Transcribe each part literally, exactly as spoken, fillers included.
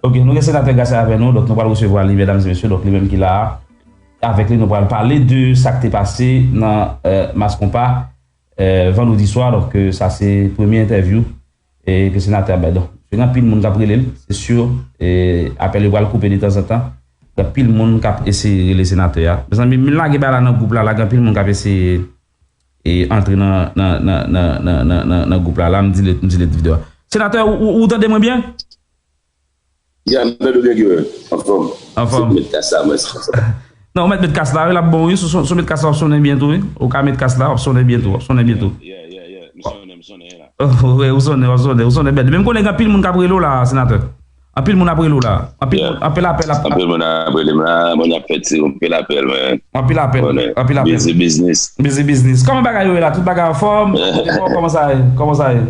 Ok, nou gen senatè Gracia avè nou, donk nou pral resevwa li, medam e mesye, donk li menm ki la a. Avèk li, nou pral pale de sa k te pase nan euh, Mass Konpa euh, vandredi swa, donk euh, sa se premye entèvyou e ke senatè a bay. Donk, gen anpil moun k ap rele l, se si, e apèl yo pral koupe de tanzantan. Gen anpil moun k ap eseye rele senatè a. Mezanmi, m lage bagay la nan gwoup la, la, gen anpil moun k ap eseye e antre nan, nan, nan, nan, nan, nan, nan, nan gwoup la, la, m delete, m delete videyo a. Senatè, ou, ou, ou tande mwen byen? Ya, m tande w byen, Guerrier. Anfòm. Anfòm. Se met kas la, mwen, sa, sa. Non, ou mèt met kas la, wi, l ap bon, wi. Si w met kas la, w ap sonnen byen tou, wi. Ou ka met kas la, w ap sonnen byen tou, w ap sonnen byen tou. Yeah, yeah, yeah. M sonnen, m sonnen la. Wi, ou sonnen, w ap sonnen, ou sonnen bèl. Men m konnen gen anpil moun k ap rele w la, senatè. Anpil moun ap rele w la. Anpil moun, anpil apèl ap. Anpil moun ap rele m la, moun ap fè ti, anpil apèl, men. Anpil apèl, anpil apèl. Busy business. Busy business. Kòman bagay yo ye la? Tout bagay anfòm? Kòman sa ye? Kòman sa ye?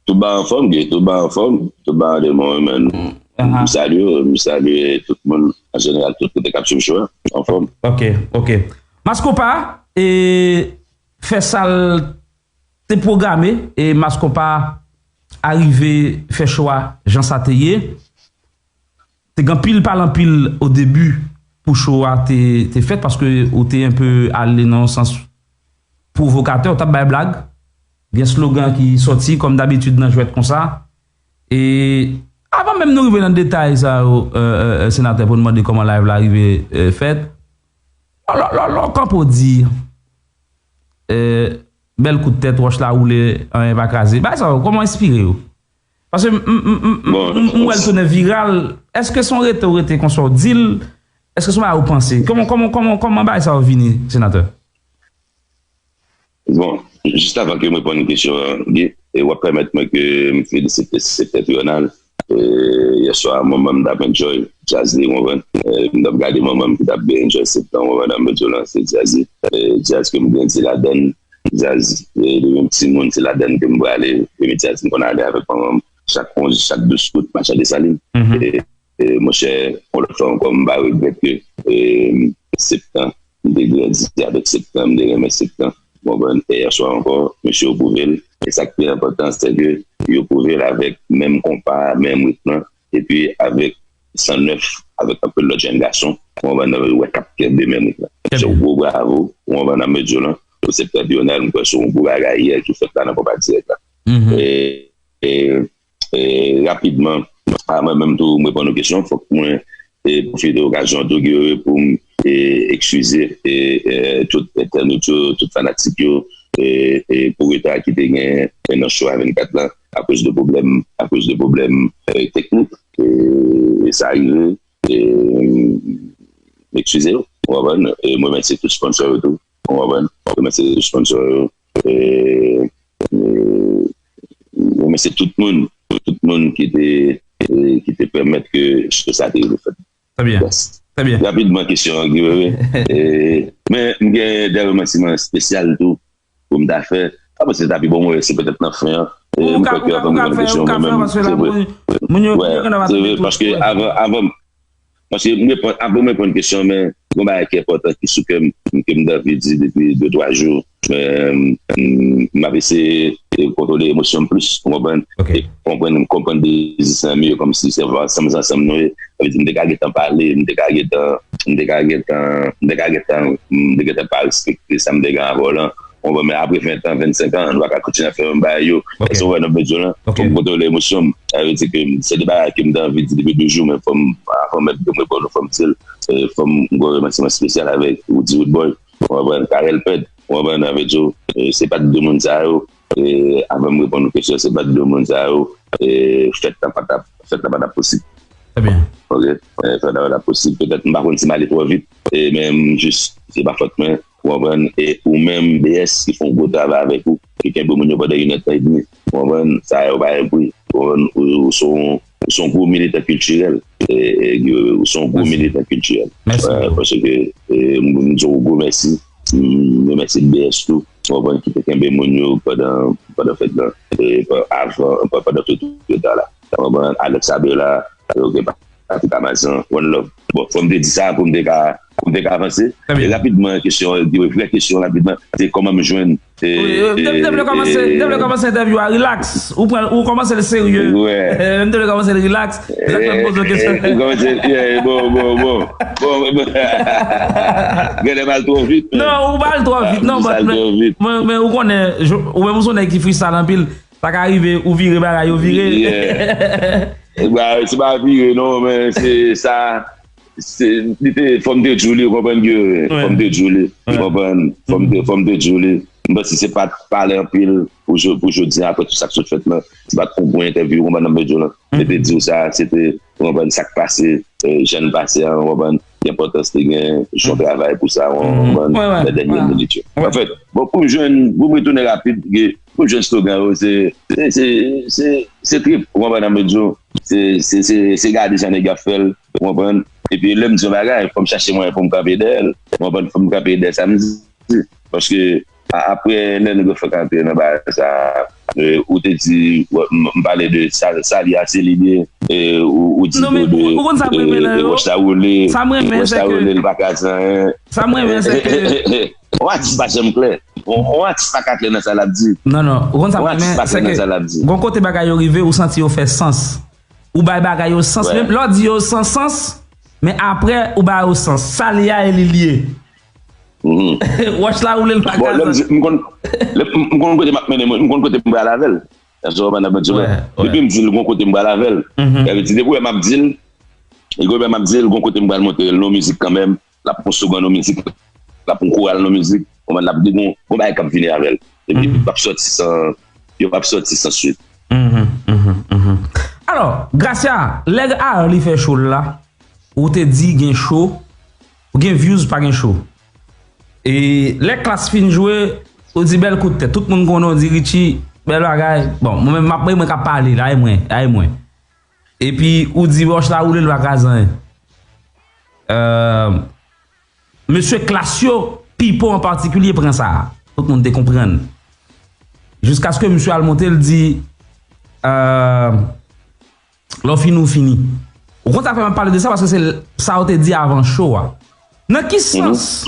Tout bagay anfòm, Guy, tout bagay anfòm, tout bagay de bon, wi, men m salye w, m salye tout moun, an jeneral, tout kote k ap swiv show a, anfòm. Ok, ok. Mass Konpa, e, fè sa l te pwograme, e Mass Konpa arive fè show a jan sa te ye. Te gen anpil pale anpil o debi pou show a te, te fèt, paske ou te enpe ale nan yon sans pwovokatè, ou t ap bay blag. Gen slogan ki sòti, kòm dabitid, nan jwèt konsa. E avan menm nou rive nan detay sa yo, euh, euh, euh, senatè, pou n mande kòman live la rive euh, fèt, lò, lò, lò, lò w kanpe w di, euh, bèl kout tèt, wòch la woule, anyen pa kraze. Bagay sa yo, kòman w enspire yo? Paske m, m, m, m, m, m, m wè l tounen viral. Èske se yon rete w rete konsa w di l? Èske se yon bagay ou panse? Kòman, kòman, kòman, kòman bagay sa yo vini, senatè? Bon, jis avan ke m reponn kesyon an, Guy, e w ap pèmèt mwen ke m felisite Septentrional. E, yè swa, manman m t ap enjoy djaz li, w konprann? E, m t ap gade manman m ki t ap byen enjoy Septan, w konprann, nan medyo lan, se djaz li. E, djaz ke m grandi ladan l, djaz, e, depi m timoun, se ladan l ke m prale. Premye djaz m konn ale avèk manman m, chak onz, chak douz out, Machal Desalin. E, e, monchè, yon lòt fwa ankò, m pa regrèt ke, e, Septan, m te grandi avèk Septan, m te renmen Septan. Bon, bon, e yè swa ankò, mesye yo pwouve l. E sa k pi enpòtan, se ke yo pwouve l avèk menm konpa, menm ritm lan, epi avèk san nèf, avèk anpil lòt jèn gason, w konprann, yo wè k ap kenbe menm ritm lan. Se yon gwo bravo, w konprann, nan medyo lan, pou Septentrional, m kwè se yon gwo bagay yè ki fèt la nan konpa dirèk la. E, e, e, rapidman, avan menm tou m reponn ou kesyon, fòk mwen e, pwofite okazyon tou, Guerrier, pou m e, eskize e, e, tout entènot yo, tout fanatik yo, e, e, pou reta ki te gen e, nan show a vennkat lan, akoz de pwoblèm, akoz de pwoblèm e, teknik. E, e sa rive, e, eskize yo, w konprann? E, m remèsye tout sponsò yo tou, w konprann? M remèsye tout sponsò yo, e, e, m remèsye tout moun, tout moun ki te, e, ki te pèmèt ke show sa te rive fèt. Trè byen. Trè byen. Rapidman, kesyon an, Guerrier. E, men, m gen de remèsiman espesyal tou pou m ta fè. A, bon, se ta pi bon, mwen, se petèt nan fen an. E, m kwè ke avan m reponn kesyon, mwen menm, se vre. Wè, se vre, paske avan, avan, paske m reponn, avan m reponn kesyon, men, gon bagay ki enpòtan ki sou kè m, ke m t anvi di depi de, twa jou. M, m, m ap eseye e, kontwole emosyon m plis, w konprann? E konprann, konprann dezi sa m ye, kòmsi se ansanm, ansanm nou ye. Sa vle di, m te ka gentan pale, m te ka gentan, m te ka gentan, m te ka gentan, m te gentan pa respekte sa m te gen avè w lan. W konprann? Men apre ven tan, vennsenk an, nou pa ka kontinye ap fè menm bagay yo. Èske w wè nan medyo lan? Fò m kontwole emosyon m. Sa vle di ke se de bagay ke m te anvi di depi de jou, men fò m, avan menm ke m reponn ou, fò m di l. E, fò m, m gen yon remèsiman espesyal avèk Roody Roodboy. W konprann, Carel Pèd, w konprann, avèk yo, e, se pa t de moun sa yo, e, avan m reponn ou kesyon, se pa t de moun sa yo, e, fèt la pa t ap, fèt la pa t ap posib. Trè byen. Ok? E, fèt la pa t ap posib. Petèt, m pa konn si m ale twò vit, e, men m jis, se pa fòt mwen, w konprann, e ou menm, B S, ki fè yon gwo travay avèk ou, ki kenbe moun yo pandan inèdtan edmi, w konprann, sa yo pa yon pri, w konprann, ou, ou se yon Ou se yon gwo militan kiltirèl. E, e, ou se yon gwo militan kiltirèl. Mèsi. Paske, e, m, m di w gwo mèsi. M remèsye B S tou. Ou konprann, ki te kenbe moun yo pandan, pandan fèt lan. E, pa, avan, pa, pandan tout, tout tan la. Ou konprann, Alex Abela, ok, pa, Africa Mazan, one love. Bon, fò m te di sa pou m te ka, pou m te ka avanse. E rapidman, kesyon, vrè kesyon rapidman, se kòman m jwenn. Wi, m te vle kòmanse, m te vle kòmanse entèvyou a rilaks. Ou pran, ou kòmanse l serye. M te vle kòmanse l rilaks. Se sa k fè m poze w kesyon. Ou kòmanse, yeah, bon, bon, bon. Bon, bon. Genlè m al twò vit. Non, ou pa al twò vit, non, but, men, men ou konnen, ou menm ou se yon nèg ki freestyle anpil. Sa ka rive, ou vire bagay, yo vire. Yeah. Se pa vire, non, men se sa. Se, li te, fò m te di w li, ou konprann ke, fò m te di w li, ou konprann, fò m te, fò m te di w li. M panse se pa t pale anpil pou, pou jodi a, apre tout sa k sot fèt la, se pa t yon gwo entèvyou, ou konprann sa m vle di w la. Mwen te di w sa, se te, ou konprann, sa k pase, jan l pase a, ou konprann, ki enpòtans te gen, jan w travay pou sa, ou konprann, nan dènye minit yo. Anfèt, bon, pou m jwenn, pou m retounen rapid, pou m jwenn slogan yo, se, se, se, se, se trip, ou konprann sa m vle di w, se, se, se, se gade jan nèg yo ap fè l, ou konprann, epi lè m di yon bagay, fò m chache mwayen pou m kanpe dèyè l, ou konprann, fò m kanpe dèyè sa m di, paske, apre lè nèg yo fèk antre nan bagay sa, ou te di, m pale de Sali a, se li ye, ou di tou de Wòch la woule, Wòch la woule, l pa ka di anyen. Sa m renmen se ke yon atis pa janm klè. Yon atis pa ka klè nan sa l ap di. Non, non, ou konn sa m renmen, se ke gon kote bagay yo rive, ou santi yo fè sans. Ou bay bagay yo sans, menm lè w di yo san sans, men apre ou ba yo sans. Sali a e li l ye. Wòch la woule l pa ka. M konn kote m ap mennen moun, m konn kote m pral avè l. Depi m di l gon kote m pral avè l, depi m di l gon kote m pral montre l, gon mizik kanmenm, l ap pran slogan, gon mizik, l ap pran koral, gon mizik, konprann, l ap di gon bagay k ap vini avè l. Epi l p ap sòti san, yo p ap sòti san swit. Alò, Gracia, lè Arly fè cho l la, ou te di gen cho, ou gen views pa gen cho. E lè Klass fin jwe, ou di bèl kout tèt. Tout moun konnen w di Richie, bèl bagay. Bon, mwen menm m ap mwen k ap pale la, e mwen, a e mwen. Epi ou di Wòch la woule l pa ka zanyen. Mesye Klass yo, Pipo an patikilye pran sa. Tout moun te konprann. Jiskaske misye al monte l di, lè w fini, w fini. Ou konn sa fè m ap pale de sa, paske se sa w te di avan cho a. Nan ki sans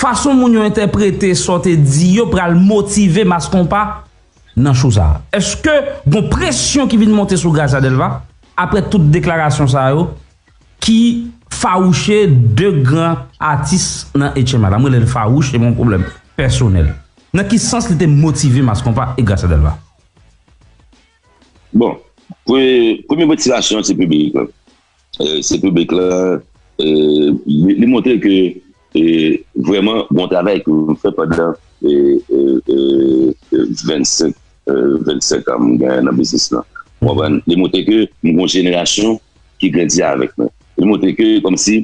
fason moun yo entèprete sa w te di yo pral motive Mass Konpa nan cho sa a? Èske gon presyon ki vin monte sou Gracia Delva apre tout deklarasyon sa yo ki fawouche de gran atis nan H M A la? M rele l fawouch, se yon pwoblèm pèsonèl. Nan ki sans li te motive Mass Konpa e Gracia Delva? Bon, premye, premye motivasyon se piblik la. Se piblik la, li montre ke vrèman bon travay ke m fè pandan vennsenk, vennsenk an m genyen nan biznis lan. Ou konprann? Li montre ke m gen yon jenerasyon ki grandi avèk mwen. Li montre ke kòmsi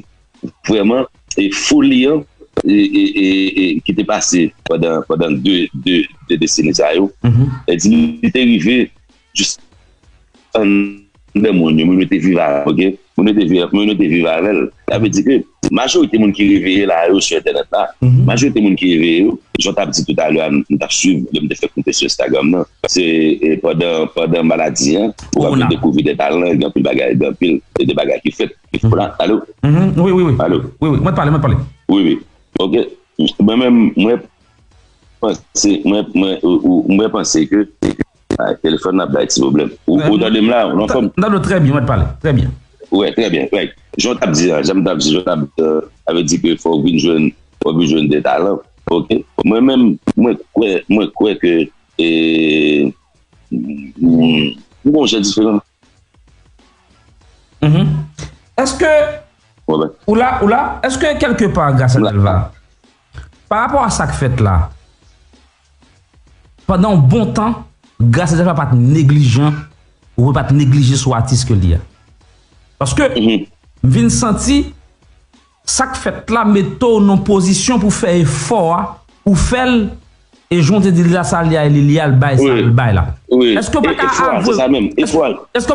vrèman e foli an ki te pase pandan, pandan de, de, de deseni sa yo, li te rive jis anndan moun yo, moun yo te viv avè l, oke? Moun yo te viv, moun yo te viv avè l. Sa vle di ke majorite moun ki reveye la yo sou entènèt la, majorite moun ki reveye yo, jan w t ap di toutalè a, m t ap swiv lè m te fèk monte sou Instagram nan. Se pandan, pandan maladi an ou ap vin dekouvri de talan, gen anpil bagay, gen anpil de bagay ki fèt. Alo? Wi, wi, wi. Alo? Wi, wi, mwen t pale, mwen t pale. Wi, wi. Oke. Mwen menm, mwen panse, mwen, mwen, mwen panse ke telefòn nan ap bay ti pwoblèm. Ou tande m la, ou anfòm? M tande w trè byen, mwen t pale. Trè byen. Wi, trè byen. Jan w t ap di a, jan m t ap di, jan w t ap di a, sa vle di ke fò w vin jwenn, fò w vin jwenn de talan. Oke? Mwen menm, mwen kwè, mwen kwè ke m gon jan diferan. Èske ou la, ou la, èske kèlkepa Gracia Delva, pa rapò a sa k fèt la, pandan yon bon tan, Gracia Delva pa t neglijan, ou pa t neglije sou atis ke li a? Paske m vin santi sa k fèt la mete w nan pozisyon pou fè efò a, ou fè l, e jan w te di l la, sa li a, li, li al bay sa l bay la. Èske w pa ka avwe? Èske w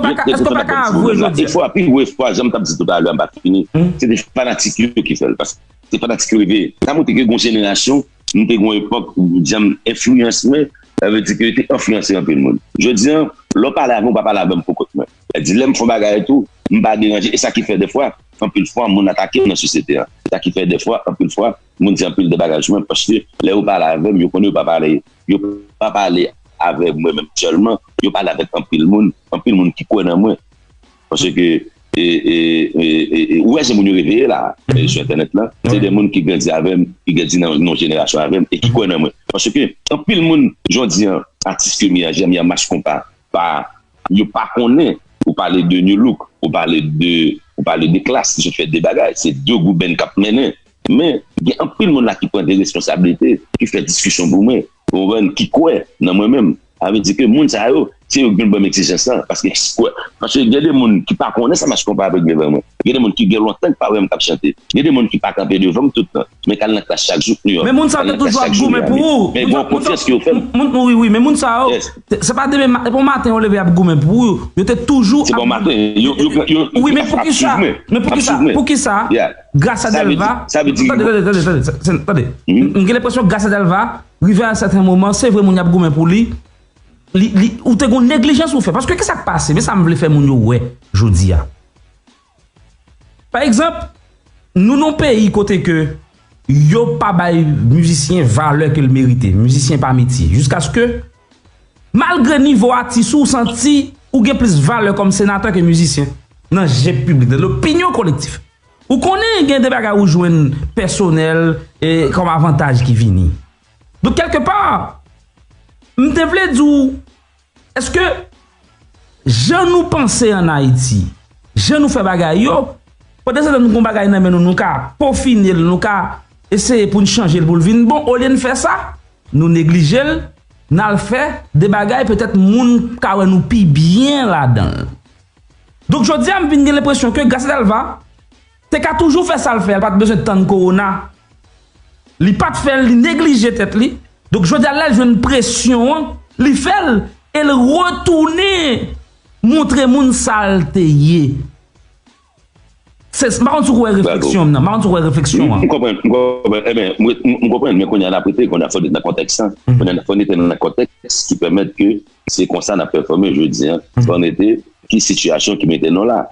pa ka, èske w pa ka avwe jodi a? Efò a, pi gwo efò a, jan m t ap di toutalè a, m pa fini. Se te fanatik yo ki fè l. Paske se fanatik yo reveye. Sa montre ke gon jenerasyon, m te gon epòk, jan m enfliyans mwen, sa vle di ke yo te enfliyanse anpil moun. Jodi a, lè w pale avè m, ou pa pale avè m pou kont mwen. Sa di lè m fè yon bagay tou, m pa deranje. E sa ki fè dèfwa, anpil fwa, moun atake m nan sosyete an. E sa ki fè dèfwa, anpil fwa, moun di anpil de bagay sou mwen, paske lè yo pale avè m, yo konnen yo pa pale, yo pa pale avè mwen menm sèlman, yo pale avèk anpil moun, anpil moun ki kwè nan mwen. Paske, e, e, e, e, e, ou wè se moun yo reveye la, e, sou entènèt la. Se de moun ki grandi avè m, ki grandi nan yon jenerasyon avè m, e ki kwè nan mwen. Paske, anpil moun, jodi an, atis ke m ye an, jan m ye an, Mach Konpa, pa, yo pa konnen, ou pale de New Look, ou pale de, ou pale de Klass, ki sot fè de bagay. Se de group band k ap mennen. Men, gen anpil moun la ki pran de responsablite, ki fè diskisyon pou mwen, ou konprann, ki kwè nan mwen menm. Sa vle di ke moun sa yo, se yo ki vin ban m egzijans lan. Paske, kwè, paske gen de moun ki pa konnen sa Mach Konpa ap regle ban mwen. Gen de moun ki gen lontan ki pa wè m k ap chante. Gen de moun ki pa kanpe devan m tout tan. Men k al nan Klass chak jou k New York. Men moun sa yo te toujou ap goumen pou ou. Men gen yon konfyans ke yo fè m. Moun, wi, wi, men moun sa yo, se pa demen, se pa maten yo leve ap goumen pou ou. Yo te toujou ap goumen. Se pa maten. Yo, yo, yo, wi, men poukisa? Men poukisa? Poukisa? Gracia Delva. Tande, tande, tande, tande, tande. M gen lenpresyon Gracia Delva, rive a sèten moman, se vre moun y ap goumen pou li, li, li, ou te gon neglijans ou fè. Paske kisa k pase? Men sa m vle fè moun yo wè jodi a. Pa egzanp, nou nan yon peyi kote ke yo pa bay mizisyen valè ke l merite. Mizisyen pa metye. Jiskaske, malgre nivo atis ou, ou santi ou gen plis valè kòm senatè ke mizisyen nan je piblik, nan lopinyon kolektif. Ou konnen gen de bagay ou jwenn pèsonèl e kòm avantaj ki vini. Donk, kèlkepa, m te vle di w, èske jan nou panse ann Ayiti, jan nou fè bagay yo, pandan se tan nou gon bagay nan men nou, nou ka pofine l, nou ka eseye pou n chanje l pou l vin bon, olye n fè sa, nou neglije l, n al fè de bagay petèt moun ka wè nou pi byen ladan l. Donk, jodi a, m vin gen lenpresyon ke Gracia Delva te ka toujou fè sa l fè a, l pa t bezwen tann kowona. Li pa t fè l, li neglije tèt li. Donk, jodi a, lè l jwenn presyon an, li fè l, e l retounen montre moun sa l te ye. Se, m pa konn si w wè refleksyon m nan, m pa konn si w wè refleksyon an. M konprann, m konprann. Ebyen, m, m, m konprann, men kounye a n ap rete, kounye a fò n rete nan kontèks lan. Kounye a fò n rete nan kontèks ki pèmèt ke se konsa n ap pèfòme jodi a. Fò n rete ki sitiyasyon ki mete nou la.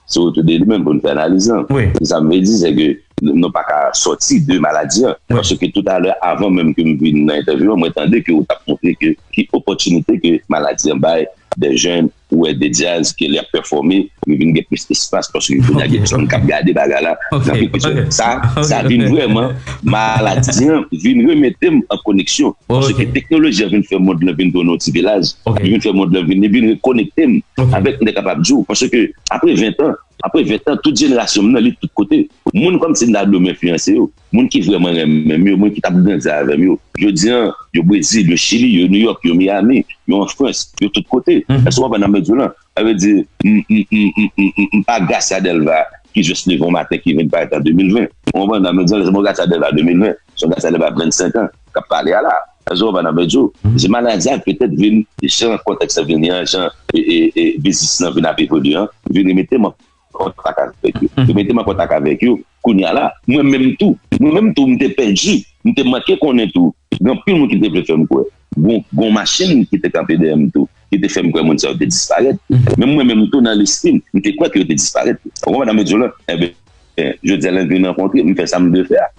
Se otou de li menm pou n fè analiz lan. Se sa m vle di, se ke nou pa ka sòti de maladi an. Paske toutalè, avan menm ke m vin nan entèvyou an, mwen tande ke ou t ap montre ke ki opòtinite ke maladi an bay de jèn ou wè de djaz ke lè y ap pèfòme, yo vin gen plis espas paske kounye a gen plis moun k ap gade bagay la. Nan pil plis sa, sa vin vrèman maladi an vin remete m an koneksyon. Paske teknoloji an vin fè mond lan vin tounen yon ti vilaj. Li vin fè mond lan vin, li vin rekonekte m avèk, m te kapab di w. Paske apre ven tan, apre ven tan, tout jenerasyon m nan, li tout kote. Moun kòmsi m ta di w m enfliyanse yo. Moun ki vrèman renmen m yo, moun ki t ap grandi avè m yo. Jodi a, yo Brezil, yo Chili, yo New York, yo Miami, yo an Frans, yo tout kote. Èske w konprann sa m vle di w lan? Sa vle di, m, m, m, m, m, m, m pa Gracia Delva ki jis leve yon maten ki vin parèt an de mil ven. Ou konprann sa m vle di w lan? Se pa yon Gracia Delva de mil ven, se yon Gracia Delva vennsenk an k ap pale a la. Èske w konprann sa m vle di w? Se maladi a petèt vin, jan kontèks lan vini an, jan, e, e, e, biznis lan vin ap evolye an, vin remete m an kontak avèk yo. Yo mete m an kontak avèk yo. Kounye a la, mwen menm tou, mwen menm tou, m te pèdi, m te manke konnen tou. Gen anpil moun ki te vle fè m kwè. Gon, gon machin ki te kanpe dèyè m tou, ki te fè m kwè moun sa yo te disparèt. Men mwen menm tou, nan lespri m, m te kwè ke yo te disparèt. Ou konprann sa m vle di w lan? Enben, jodi a, lè m vin rankontre, m fè sa m dwe fè a.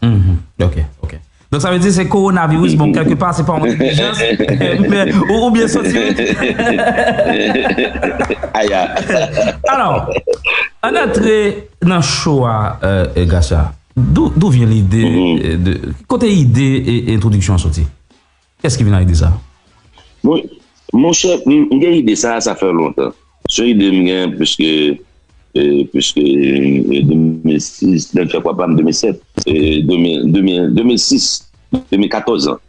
Ok, ok. Donk, sa vle di se kowonaviris, bon, kèlkepa, se pa yon neglijans, men ou, ou byen soti. Aya. Alò, ann antre nan show a, euh, euh, Gracia. D'où, d'où vient l'idée, euh, de, kote ide e entwodiksyon an soti? Kiyès ki vin ak ide sa? Bon, monchè, m, m gen ide sa, sa fè lontan. Se yon ide m gen, piske, e, piske, e, de mil sis, lè m fè kwapa m de mil sèt, e, de mil, de mil, de mil sis, de mil katòz an.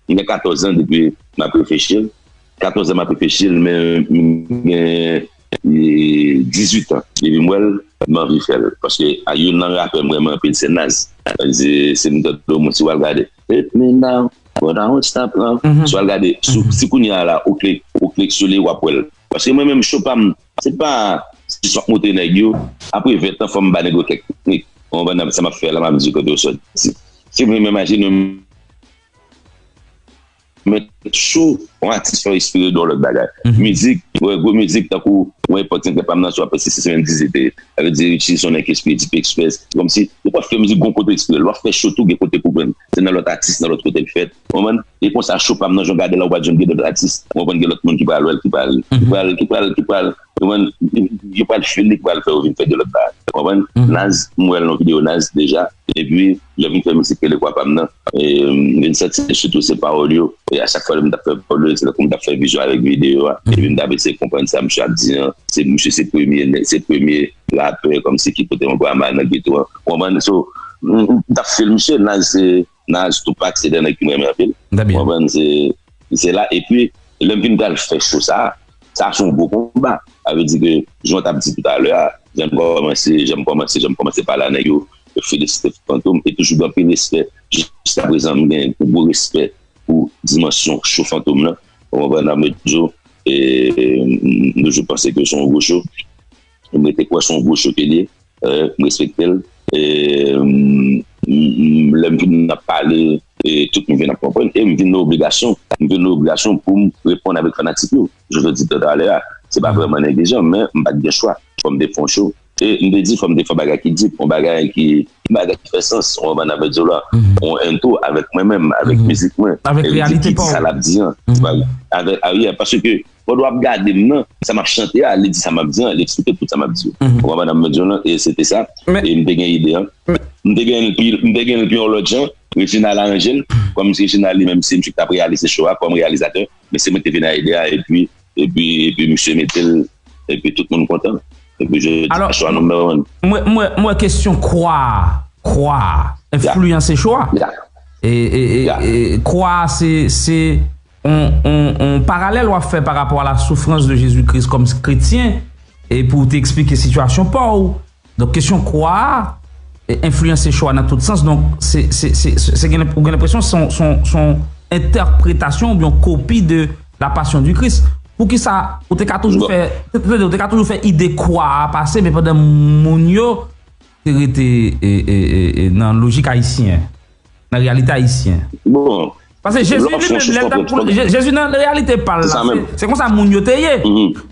M gen katòz an depi m ap reflechi l. Katòz an m ap reflechi l, men m gen, e, dizuit an depi m wè l, m anvi fè l. Paske a youn nan rapè m renmen anpil se Nas. Se, se m tande yon moun si w al gade. Hit me now, but I won't stop love. Si w al gade, si, si kounye a la, ou klik, ou klik sou li, w ap wè l. Paske mwen menm, cho pa m, se pa si w ap montre nèg yo, apre ven tan, fò m ba nèg yo kèk teknik. Ou konprann sa m ap fè la, m ap di kote yo sòti. Si mwen menm imajine, mèt cho, yon atis fè w espere de yon lòt bagay. Mizik, wè, gwo mizik, tankou, wè, epòk Senkant pa m nan, si w ap fè se se menm dize te ye. Sa vle di, Richie, se yon nèg ki espere Deep Express. Kòmsi, ou pa fè mizik gon kote espere. Lè w ap fè cho tou, gen kote pou pran. Se nan lòt atis, nan lòt kote l fèt. Ou konprann? E konsa, cho pa m nan, jan w gade la, ou pa janm gen lòt atis. Ou konprann, gen lòt moun ki pral wè l, ki pral, ki pral, ki pral, ki pral. Ou konprann? Yo pral fè li, ki pral fè yo vin fè de lòt bagay. Ou konprann? Naz, m wè l nan videyo Naz deja. Epi, lè m vin fè mizik rele Kwa Pa M nan, e, m vin santi sitou se pawòl yo. E a chak fwa lè m t ap fè pawòl yo, se tankou m t ap fè vizyon avèk videyo a. Epi m t ap eseye konprann sa misye ap di an. Se, misye se premye, se premye rapè kòmsi ki pote yon gramma nan geto an. Ou konprann? So, m, m t ap fè l, misye, Naz se, Naz, Tupac, se de nèg ki m renmen anpil. Ou konprann? Se, se la. Epi, lè m vin pral fè cho sa, sa se yon gwo konba. Sa vle di ke, jan w t ap di toutalè a, jan m kòmanse, jan m kòmanse, jan m kòmanse pale a nèg yo, yo felisite Fantom, e toujou gen anpil respè. Jiskaprezan, m gen yon gwo respè pou dimansyon cho Fantom nan. Ou konprann, nan medyo, e, m toujou panse ke se yon gwo cho. M rete kwè se yon gwo cho ke l ye. E, m respekte l. E, m, m, lè m vin ap pale, e, tout moun vin ap konprann. E m vin nan obligasyon. M vin nan obligasyon pou m reponn avèk fanatik yo. Jan w di talè a, se pa vrèman neglijan, men m pa t gen chwa. Fò m te fè yon cho. E m te di, fò m te fè yon bagay ki deep, yon bagay ki, yon bagay ki fè sans, ou konprann sa m ap di w la. Yon intro avèk mwen menm, avèk mizik mwen. Avèk reyalite pa w. Sa l ap di an. Avèk, ah, yeah, paske pandan w ap gade m nan, sa m ap chante a, li di sa m ap di an, li eksplike tout sa m ap di yo. Ou konprann sa m ap di w lan, e se te sa. E m te gen ide an. M te gen l pi, m te gen l pi yon lòt jan. Reginald aranje l. Kòm si Reginald li menm, se misye ki t ap reyalize cho a kòm reyalizatè. Men se mwen ki te vin ak ide a, epi, epi, epi misye mete l, epi tout moun kontan. Epi jodi a, cho a number one. Mwen, mwen, mwen, kesyon kwa, kwa, enfliyanse cho a. E, e, e, e kwa se, se on, on, on paralèl w ap fè pa rapò a la soufrans de Jezi Kris kòm kretyen, e pou w te eksplike sitiyasyon pa w. Donk, kesyon kwa a, e, enfliyanse cho a nan tout sans. Donk, se, se, se, se, se gen, ou gen lenpresyon se yon, se yon, se yon entèpretasyon oubyen yon kopi de la Passion du Christ. Poukisa ou te ka toujou fè, ou te ka toujou fè ide kwa a pase, men pandan moun yo te rete, e, e, e, e, nan lojik ayisyen, nan reyalite ayisyen. Bon, paske Jezi li menm, lè l t ap pou, Je- Jezi nan reyalite pa l la, se, se konsa moun yo te ye.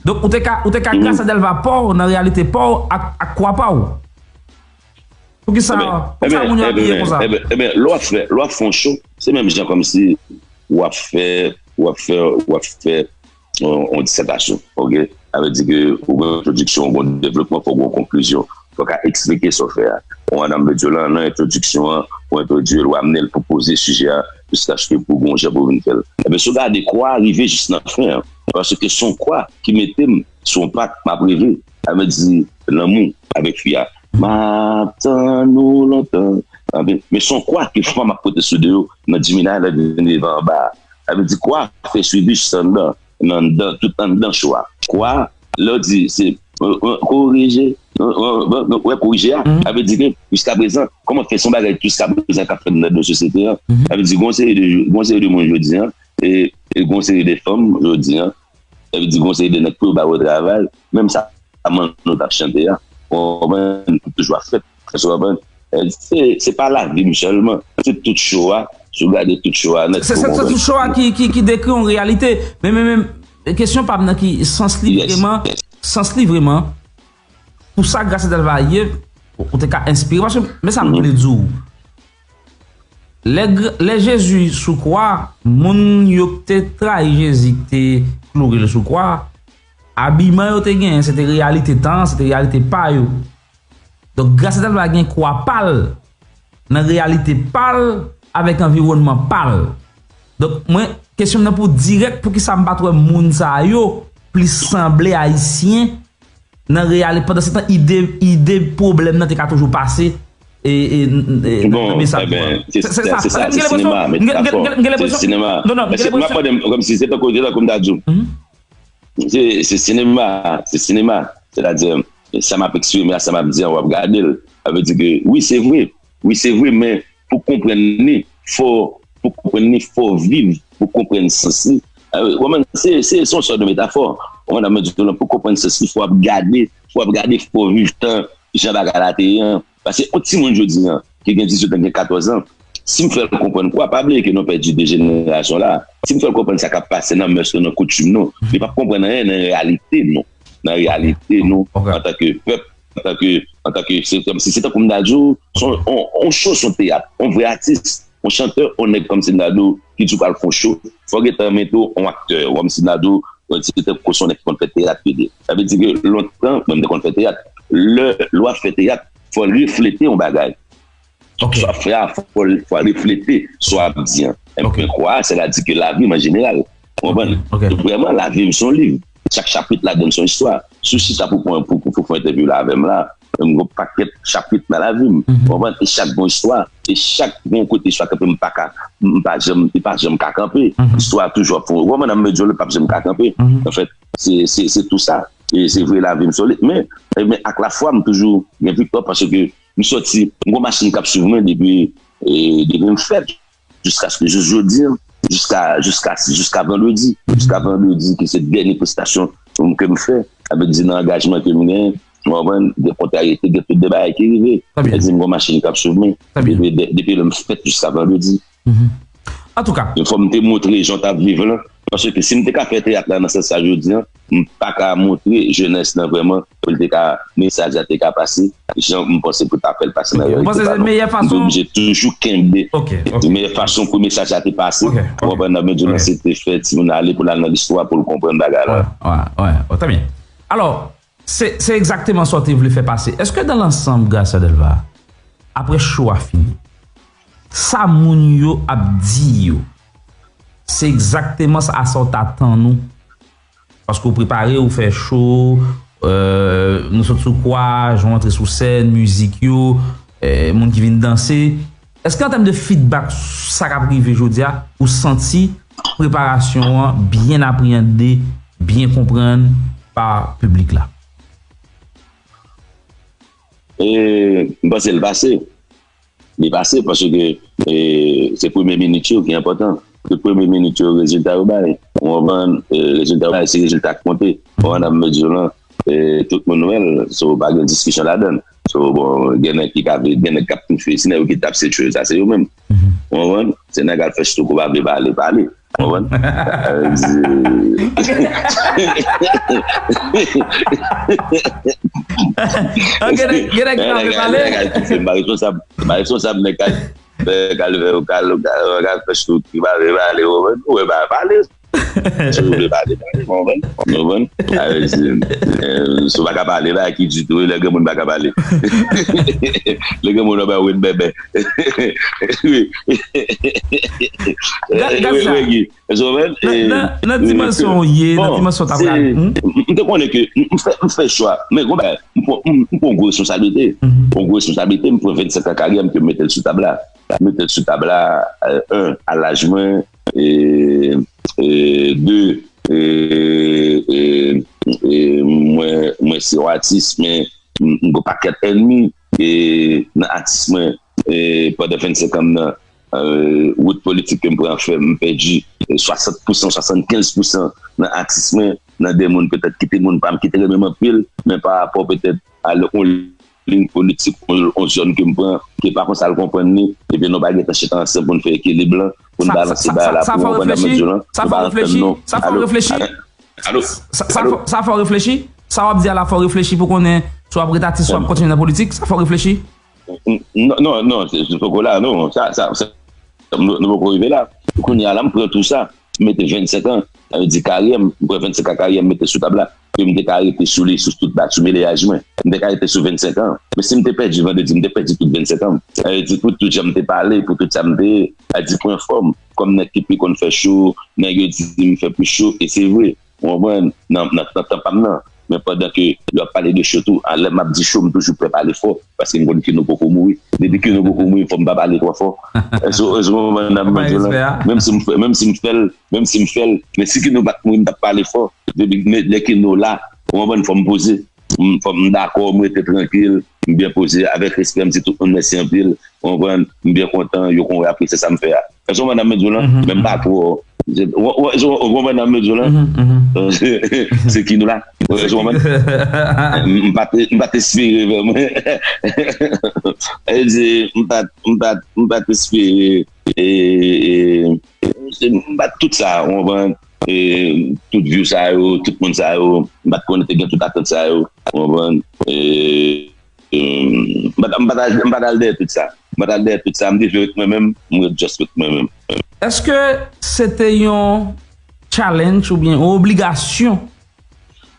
Donk, ou te ka, ou te ka grasa Delva pa w nan reyalite pa w ak, ak kwa pa w. Poukisa, poukisa moun yo abiye konsa? Ebyen, ebyen, lè w ap fè, lè w ap fè yon cho, se menm jan kòmsi w ap fè, w ap fè, w ap fè yon, yon disètasyon, oke? Sa vle di ke ou gen entwodiksyon, ou gen devlopman, fòk ou gen konklizyon. Fòk w ka eksplike sa w fè a. Ou konprann sa m vle di w lan, nan entwodiksyon an, ou entwodui l, ou amene l pou poze sijè a, jiskaske pou gen yon jan pou w vin fè l. Ebyen, si w gade kwa a rive jis nan fen an, paske se yon kwa ki mete m sou yon pak, m ap reve. Sa vle di, lanmou avèk fi a. M ap tann ou lontan. Sa vle, men se yon kwa ke fanm ap pote sou do yo nan Jimina lè l vin rive anba a. Sa vle di kwa fè swivi jis anndan, nan anndan, tout anndan cho a. Kwa, lè w di se, euh, euh, korije, euh, euh, euh, wè korije a, sa vle di ke jiskaprezan, kòman fè se yon bagay jiskaprezan k ap fèt nan sosyete an. Sa vle di gon seri de, gon seri de moun jodi an, e, e gon seri de fanm jodi an, sa vle di gon seri de nèg pou yo ba yo travay, menm sa manno t ap chante a. Ou konprann? Toujou ap fèt. Èske w konprann? Eh, se, se pa lavi m sèlman. Se tout cho a. Si w gade tout cho a nèt, se, ou se, se konprann? Tout cho a ki, ki, ki dekri yon reyalite. Men, men, men, kesyon pa m nan ki sans li, yes, vreman, sans li vreman, pou sa Gracia Delva ye, ou, ou te ka enspire. Paske, men sa m vle di w. Lè, lè Jezi sou kwa, moun yo k te trayi Jezi, k te kloure l sou kwa, abiman yo te genyen, se te reyalite tan an, se te reyalite pa yo. Donk, Gracia Delva gen kwa pa l, nan reyalite pa l, avèk anviwònman pa l. Donk, mwen, kesyon m nan pou dirèk, poukisa m pa t wè moun sa yo plis sanble ayisyen nan reyalite, pandan se tan ide, ide pwoblèm nan te ka toujou pase, e, e, e, nan, nan mesaj yo a. Bon, se, se sa, se sa, se sinema, metafò. Se sinema. Non, non, m ap mande m, kòmsi se tankou, se tankou m ta di w. Se, se sinema, se sinema. Sètadi, sa m ap eksprime a, sa m ap di a, w ap gade l. Sa vle di ke, wi, se vre. Wi, se vre, men pou konprann li, fò, pou konprann li, fò viv, pou konprann sans li. Ah, ou konprann, se, se, se yon sòt de metafò. Ou konprann, mwen di w lan, pou konprann sans li, fò w ap gade, fò w ap gade, fò w viv tan, jan bagay la te ye an. Paske yon timoun jodi an, ki gen dizuit an, gen katòz an, Si m fè l konprann kwa, pa bliye ke nou pèdi de jenerasyon la. Si m fè l konprann sa k ap pase nan mès nou, nan koutim nou, li p ap konprann anyen nan reyalite nou. Nan reyalite nou, antanke pèp, antanke, antanke, se kòmsi, se tankou m ta di w, se yon, yon, yon cho, se yon teyat, yon vrè atis, yon chantè, yon nèg kòmsi m ta di w, ki di w pral fè yon cho, fò w gentan mete w yon aktè, kòmsi m ta di w, se tankou se yon nèg ki konn fè teyat li ye. Sa vle di ke lontan, mwen m te konn fè teyat. Lè, lè w ap fè teyat, fò l reflete yon bagay. Sa w ap fè a, fò l, fò l reflete sa w ap di an. Ebyen, kwa a, sètadi ke lavi m an jeneral. Ou konprann? Vrèman, lavi m se yon liv. Chak chapit ladan l se yon istwa. Si w chita pou pran, pou, pou, pou fè entèvyou la avè m la, m gen yon pakèt chapit nan lavi m. Ou konprann? E chak gen yon istwa. E chak gen yon kote istwa kanpe, m pa ka, m pa janm, li pa janm ka kanpe. Istwa a toujou ap fè, ou konprann, nan medyo, li p ap janm ka kanpe. Anfèt, se, se, se tou sa. E se vre lavi m solid. Men, men ak lafwa, m toujou gen viktwa paske m sòti, m gen yon machin k ap swiv mwen depi, e, depi m fèt. Jiskaske jis jodi an, jiska, jiska, jiska vandredi, jiska vandredi ki se dènye prestasyon ke m fè, sa vle di nan angajman ke m genyen, ou konprann, gen kontrariyete, gen tout de bagay ki rive. Sa vle di m gen yon machin k ap swiv mwen depi, de- depi lè m fèt jiska vandredi. Antouka, fò m te montre jan w t ap viv lan, paske si m te ka fè teyat la nan sans sa jodi an, m pa ka montre jenès lan vrèman pou l te ka, mesaj la te ka pase jan m panse pou ta fè l pase nan reyalite pa nou. M te oblije toujou kenbe meyè fason pou mesaj la te pase. Ou konprann, nan medyo lan se te fè timoun ale pou l al nan listwa pou l konprann bagay la. Alò, se, se egzakteman sa w te vle fè pase. Èske dans l'ensemble, Gracia Delva, apre cho a fini, sa moun yo ap di yo, se egzakteman sa, a sa w t atann ou? Paske w prepare, w fè cho, nou sot sou kwa, jan w antre sou sèn, mizik yo, moun ki vin danse. Èske an tèm de feedback, sa k ap rive jodi a, ou santi preparasyon an byen apreyande, byen konprann pa piblik la? E, m panse l pase. Li pase paske, e, se premye minit yo ki enpòtan. Se premye minit yo rezilta yo bay. Ou konprann? E, rezilta yo bay, se rezilta k konte. Ou konprann, nan medyo lan, e, tout moun wè l. So, pa gen diskisyon ladan l. So, bon, gen nèg ki ka, gen nèg k ap toufe, si nèg yo ki t ap se tchwe, sa se yo menm. Ou konprann? Se nèg al fè chito kou pa vle pale, pale. Ou konprann? Sa vle di. Gen nèg, gen nèg ki pa vle pale. Nèg al toufe, m pa responsab, m pa responsab nèg k al fè, k al fè, k al, k al, k al fè chito ki pa vle pale, ou konprann? Ou wè, pa pale. Si w vle pale, pale, ou konprann? Ou konprann? Sa vle di, e, si w pa ka pale, pa ki ditou, lè granmoun pa ka pale. Lè granmoun ap bay w wèt bèbè. Wi. Wi, wi, wi. Nan dimansyon w ye, nan dimansyon w ta pral. M te konnen ke m fè, m fè chwa. Men gon bagay, m pran, m pran yon gwo responsablite. Yon gwo responsablite, m pran vennsenk an karyè m ke m mete l sou tab la. M mete l sou tab la, en, a laj mwen, e, e, de, e, e, e, mwen, mwen se yon atis, men m, m gen yon pakèt ènmi, e, nan atis mwen, e, pandan vennsenk an m nan, e, wout politik ke m pran fè, m pèdi, e, swasant pousan, swasannkenz pousan nan atis mwen, nan de moun petèt ki te moun pa m, ki te renmen m anpil, men pa rapò petèt a yon liy politik, yon, yon zòn ke m pran, ke pa konsa l konprann li, ebyen nou pa gentan chita ansanm pou n fè ekilib lan, pou n balanse bagay la, pou w konprann nan medyo lan, nou pa antann nou. Sa fè w reflechi? Alo? Sa fè w reflechi? Sa w ap di a la fè w reflechi pou konnen si w ap ret atis, si w ap kontinye nan politik? Sa fè w reflechi? Non, non, non, se poko la, non. Sa, sa, sa, nou, nou poko rive la. Kounye a la, m pran tou sa. M mete vennsenk an, sa vle di karyè m, m pran vennsenk an karyè m mete sou tab la. Ke m te ka rete sou li, sou tout ba, sou meleyaj mwen. M te ka rete sou vennsenk an. Men si m te pèdi vandredi, m te pèdi tout vennsenk an. Sa vle di pou tout jan m te pale, pou tout sa m te ye, sa vle di pran fòm. Kòm nèg ki pi konn fè cho, nèg yo di m fè plis cho, e se vre. Ou konprann? Nan, nan, nan tan pa m nan. Men pandan ke yo ap pale de cho tou, a lè m ap di cho, m toujou prè pale fò, paske m konn ke nou poko mouri. Depi ke nou poko mouri, fò m pa pale twò fò. Èske, èske w konprann nan medyo lan? Menm si m fè, menm si m fè l, menm si m fè l, men si ke nou pa t mouri, m t ap pale fò. Depi lè ke nou la, ou konprann, fò m poze. M, fò m dakò, m rete trankil, m byen poze, avèk respè, m di tout moun mèsi anpil, ou konprann, m byen kontan, yo konn apresye sa m fè a. Èske w konprann nan medyo lan? Men m pa twò, Se, w, w, w, w konprann nan medyo la? Se ki nou la? W konprann? M pa te, m pa te espere vrèman. E di, m pa, m pa, m pa te espere. E, e, se, m pa t tout sa, w konprann? E, tout view sa yo, tout moun sa yo, m pa t konnen te gen tout atant sa yo, w konprann? E, e, m pa t, m pa t al, m pa t al dèyè tout sa. M pa t al dèyè tout sa, m te vle ret mwen menm, m ret just ret mwen menm. Èske se te yon challenge oubyen yon obligasyon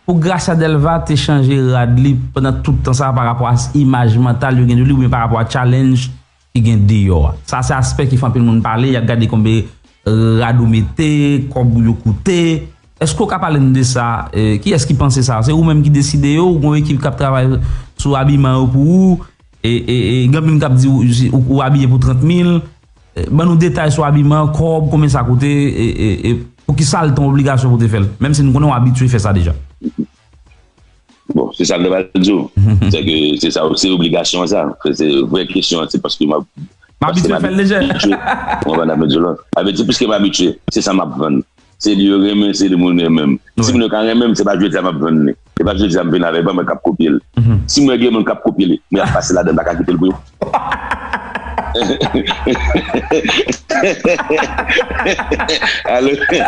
pou Gracia Delva te chanje rad li pandan tout tan sa a pa rapò a imaj mantal yo gen de li oubyen pa rapò a challenge ki gen deyò a? Sa se aspè ki fè anpil moun pale, y ap gade konbe rad ou mete, kòb ou yo koute. Èske w ka pale n de sa? E, kiyès ki panse sa? Se ou menm ki deside yo, ou gen yon ekip k ap travay sou abiman yo pou ou? E, e, e, gen moun k ap di ou, ou, ou abiye pou trant mil. E, ban nou detay sou abiman, kòb, konbyen sa koute, e, e, e poukisa l te yon obligasyon pou te fè l, menm si nou konnen w abitye fè sa deja. Bon, se sa m te pral di w. Se ke se sa, se obligasyon an sa. Se, se vrè kesyon an, se paske m ap, m abitye fè l deja. Mwen pa nan medyo la. Sa vle di, piske m abitye, se sa m ap vann. Se li yo renmen, se li moun renmen m. Si moun yo ka renmen m, se pa jodi a m ap vann li. Se pa jodi a m vin avè l, pa mwen k ap kopye l. Si mwen gen moun k ap kopye li, mwen ap pase ladan, m pa ka kite l pou yo. Alo. Eh,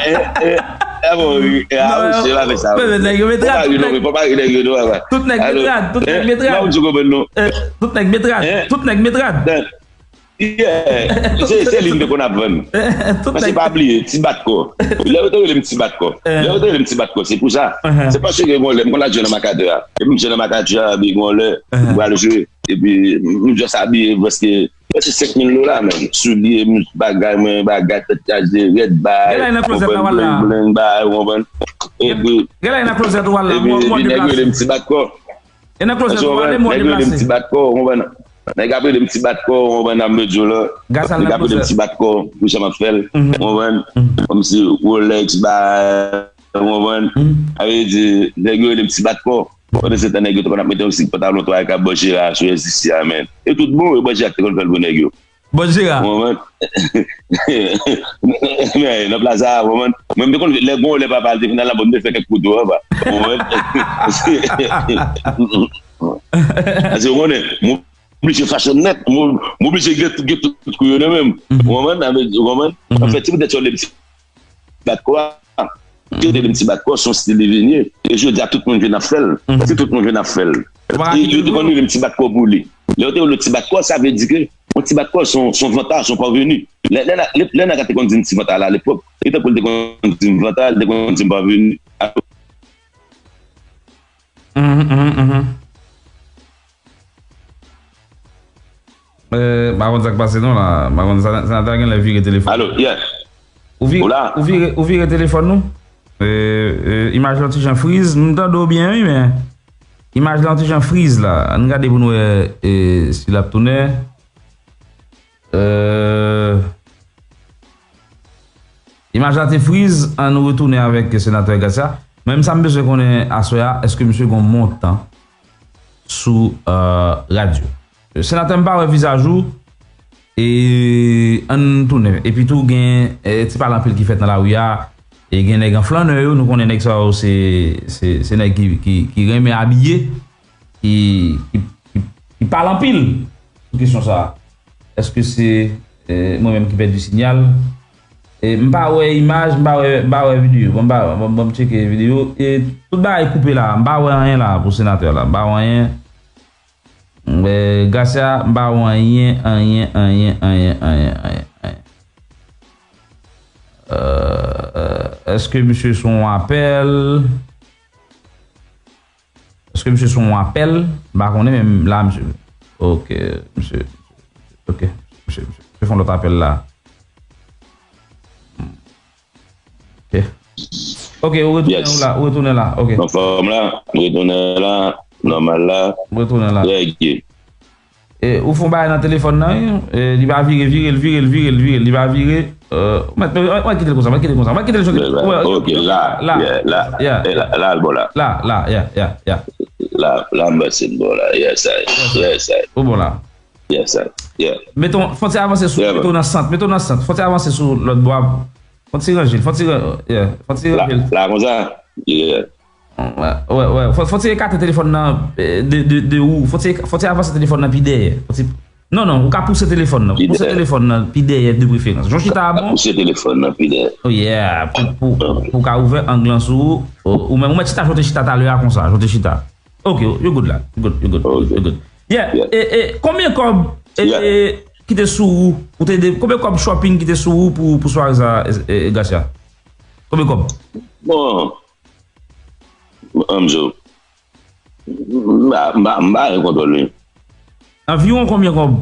eh, eh. Ah bon, wi. Ah, wi, se la fè sa. Nèg yo met rad, tout nèg met rad, tout nèg met rad. Tout nèg met rad, tout nèg met rad. Tout nèg met rad, tout nèg met rad. Yeah. Se, se li m te konn ap vann. Paske pa bliye, ti bat kò. Lè yo te rele m ti bat kò. Lè yo te rele m ti bat kò, se pou sa. Se paske gen yon lè, m konn al jwe nan Macadam. Epi m jwe nan Macadam, epi gen yon lè, m pral jwe. Epi m just abiye, paske, paske senk mil dola, menm. Soulye, m bagay, mwen, bagay, tèt chaje, rèd bay, bling, bling, bay, w konprann? Epi, epi, epi nèg yo rele m ti bat kò. E nan klozèt ou ale, mwen deplase. Nèg yo rele m ti bat kò, w konprann? Nèg ap rele m ti bat kò, w konprann, nan medyo la. Nèg ap rele m ti bat kò, pou jan m ap fè l, w konprann? Kòmsi Rolex, ba, w konprann? Sa vle di, nèg yo rele m ti bat kò. Pandan se tan, nèg yo te konn ap mete yon ti pantalon twa kab bò Jera sou S D C a, men. E tout bon, e bò Jera ki te konn fè l pou nèg yo. Bò Jera. Ou konprann? Men, nan plaza, ou konprann? Mwen, m te konn, lè gon, lè papa l te fin al nan bò, m te fè kèk foto anba. Ou konprann? Paske, ou konnen, m oblije fache nèt, m, m oblije gen, gen tout kou yo nan men m. Ou konprann? Ou konprann? Anfèt, se poutèt sa yo rele m ti bat kò a. Yo te rele m ti bat kò, se yon stil li vin ye. E jodi a, tout moun vin ap fè l. Si tout moun vin ap fè l. E yo te konn rele m ti bat kò pou li. Lè yo te rele w ti bat kò, sa vle di ke yon ti bat kò, se yon, se yon vantaj, se yon paveni. Lè, lè, lè, lè nèg la te konn di m ti vantaj la, alepòk, e tankou l te konn di m vantaj, li te konn di m paveni. Mhm, mhm, mhm. Eh, m pa konn sa k pase non la. M pa konn, senatè a genlè vire telefòn. Alo, yes. Ou vire, ou vire, ou vire telefòn nou? Eh, eh, imaj lan ti jan friz. M tande w byen, wi, men imaj lan ti jan friz la. Ann gade pou n wè, eh, si l ap tounen. Eh, imaj la te friz, ann retounen avèk senatè Gracia. Men sa m bezwen konnen aswè a, èske misye gon montan sou, eh, rad yo? Senatè, m pa wè vizaj ou. E ann tounen. Epi tou, gen, eh, ti pale anpil ki fèt nan lari a. E gen nèg an flanè yo, nou konnen nèg sa yo se, se, se nèg ki, ki, ki renmen abiye, ki, ki, ki, ki pale anpil sou kesyon sa a. Èske se, eh, mwen menm ki pèdi sinyal? E m pa wè imaj, m pa wè, m pa wè videyo. Bon, m pa, bon, bon, m tcheke videyo. E tout bagay koupe la. M pa wè anyen la pou senatè la. M pa wè anyen. Eh, Gracia, m pa wè anyen, anyen, anyen, anyen, anyen, anyen, anyen. Eh, eh, èske misye sou yon apèl? Èske misye sou yon apèl? M pa konnen, men la, misye. Ok, misye. Ok, misye, misye. Misye fè yon lòt apèl la. Ok. Ok, ou retounen, yes, ou la, ou retounen la. Ok. Anfòm la, m retounen la, nòmal la. Ou retounen la. Trè byen. E, ou fè yon bagay nan telefòn nan, wi. E, li pa vire, vire l, vire l, vire l, vire l, li pa vire. Eh, mwen, mwen, mwen kite l konsa, mwen kite l konsa, mwen kite l jwenn. Ok, la, la, yeah, la, yeah, eh, la, la, l bò la. La, la, yeah, yeah, yeah. La, la, m panse m bò la, yes, I, yes, I. Ou bò la. Yes, I, yeah. Mete w, fè w ti avanse sou, yeah, mete w nan sant, mete w nan sant, fè w ti avanse sou lòt bò a. Fò ti ranje l, fò ti ran- yeah, fò ti ranje l. La konsa. Yeah. Wè, wè, wè. Fò, fò ti ekate telefòn nan eh, de, de, de ou. Fò ti, fò ti avanse telefòn nan pi dèyè. Fò ti, non, non, ou ka pouse telefòn nan. Pi dèyè. Pouse telefòn nan pi dèyè de preferans. Jan chita a bon. Pouse telefòn nan pi dèyè. Oh yeah, pou, pou, pou ka ouvè ang lan sou ou. Ou menm, ou mèt chita, jan w te chita talè a konsa, jan w te chita. Ok, you good la. You good, you good, you good. Yeah. E, e, konbyen kòb e, e, ki te sou ou? Ou te de, konbyen kòb shopping ki te sou ou pou, pou sware sa, e, e, Gracia? Konbyen kòb? Bon, Ann di w, m pa, m pa, m pa gen kontwòl li. Anviwon konbyen kòb?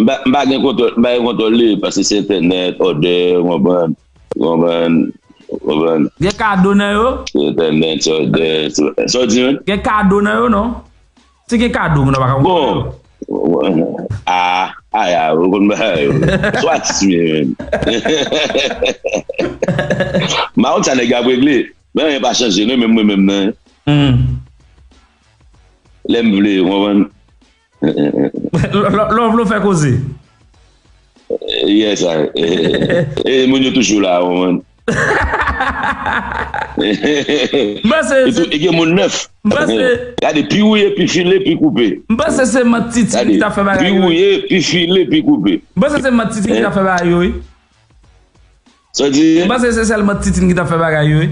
M pa, m pa gen kontwòl, m pa gen kontwòl li, paske se entènèt, òdè, w konprann, w konprann, w konprann. Gen kado nan yo? Se entènèt, se òdè, se, sa w di menm? Gen kado nan yo, non? Si gen kado, moun nan pa ka konprann. Bon, a, a, ya, ou konn bagay yo. Sou atis m ye, menm. M pa konn sa nèg yo ap regle. Men anyen pa chanje, non, menm mwen menm nan. Lè m vle, ou konprann? Lè w vle w fè koze. Yes, I. E moun yo toujou la, ou konprann? M panse e se tou, e gen moun nèf. M panse gade, pi wouye, pi file, pi koupe. M panse se mant Titine ki t ap fè bagay yo. Pi wouye, pi file, pi koupe. M panse se mant Titine ki t ap fè bagay yo, wi. Sa w di? M panse se sèl mant Titine ki t ap fè bagay yo, wi.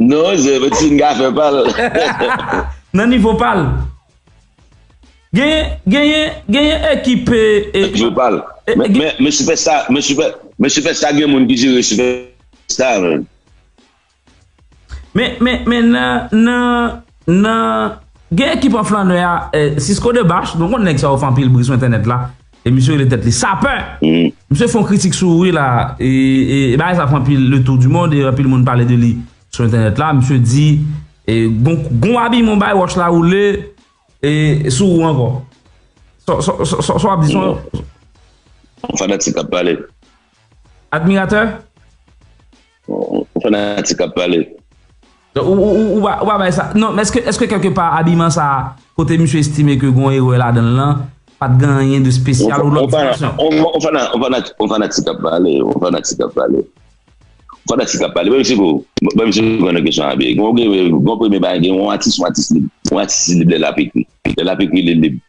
Non, se mant Titine ka fè pa l. Nan nivo pa l. Genyen, genyen, genyen ekip e, e, Nan nivo pa l. Men, men, men Superstar, men Super, men Superstar gen moun ki jere Superstar, menm. Men, men, men nan, nan, nan, gen ekip an flannè a, eh, Cisco de Bach, nou konn nèg sa yo fè anpil bri sou entènèt la, e misye rele tèt li Sapè. Misye fè yon kritik sou ou wi la, e, e, e bagay sa fè anpil le tour du monde, e anpil moun pale de li sou entènèt la. Misye di, e, gon, gon abiman bay wòch la woule, e, sou ou ankò. Sa, sa, sa, sa, sa w ap di, sa w... Yon fanatik k ap pale. Admiratè? Yon fanatik k ap pale. Donk, ou, ou, ou, ou pa, ou pa bay sa. Non, men èske, èske kèlkepa abiman sa a, kote misye estime ke gon erè ladan l lan, pa t gen anyen de espesyal ou lòt dimansyon? Yon fana-, yon, yon fana-, yon fanatik k ap pale, yon fanatik k ap pale. Fanatik k ap pale. Ban m eksplike w. Ban m eksplike w nan kesyon abiye. Gon, gon, gon premye bagay, gen yon atis, yon atis lib. Yon atis lib lè l ap ekri. Lè l ap ekri, li lib.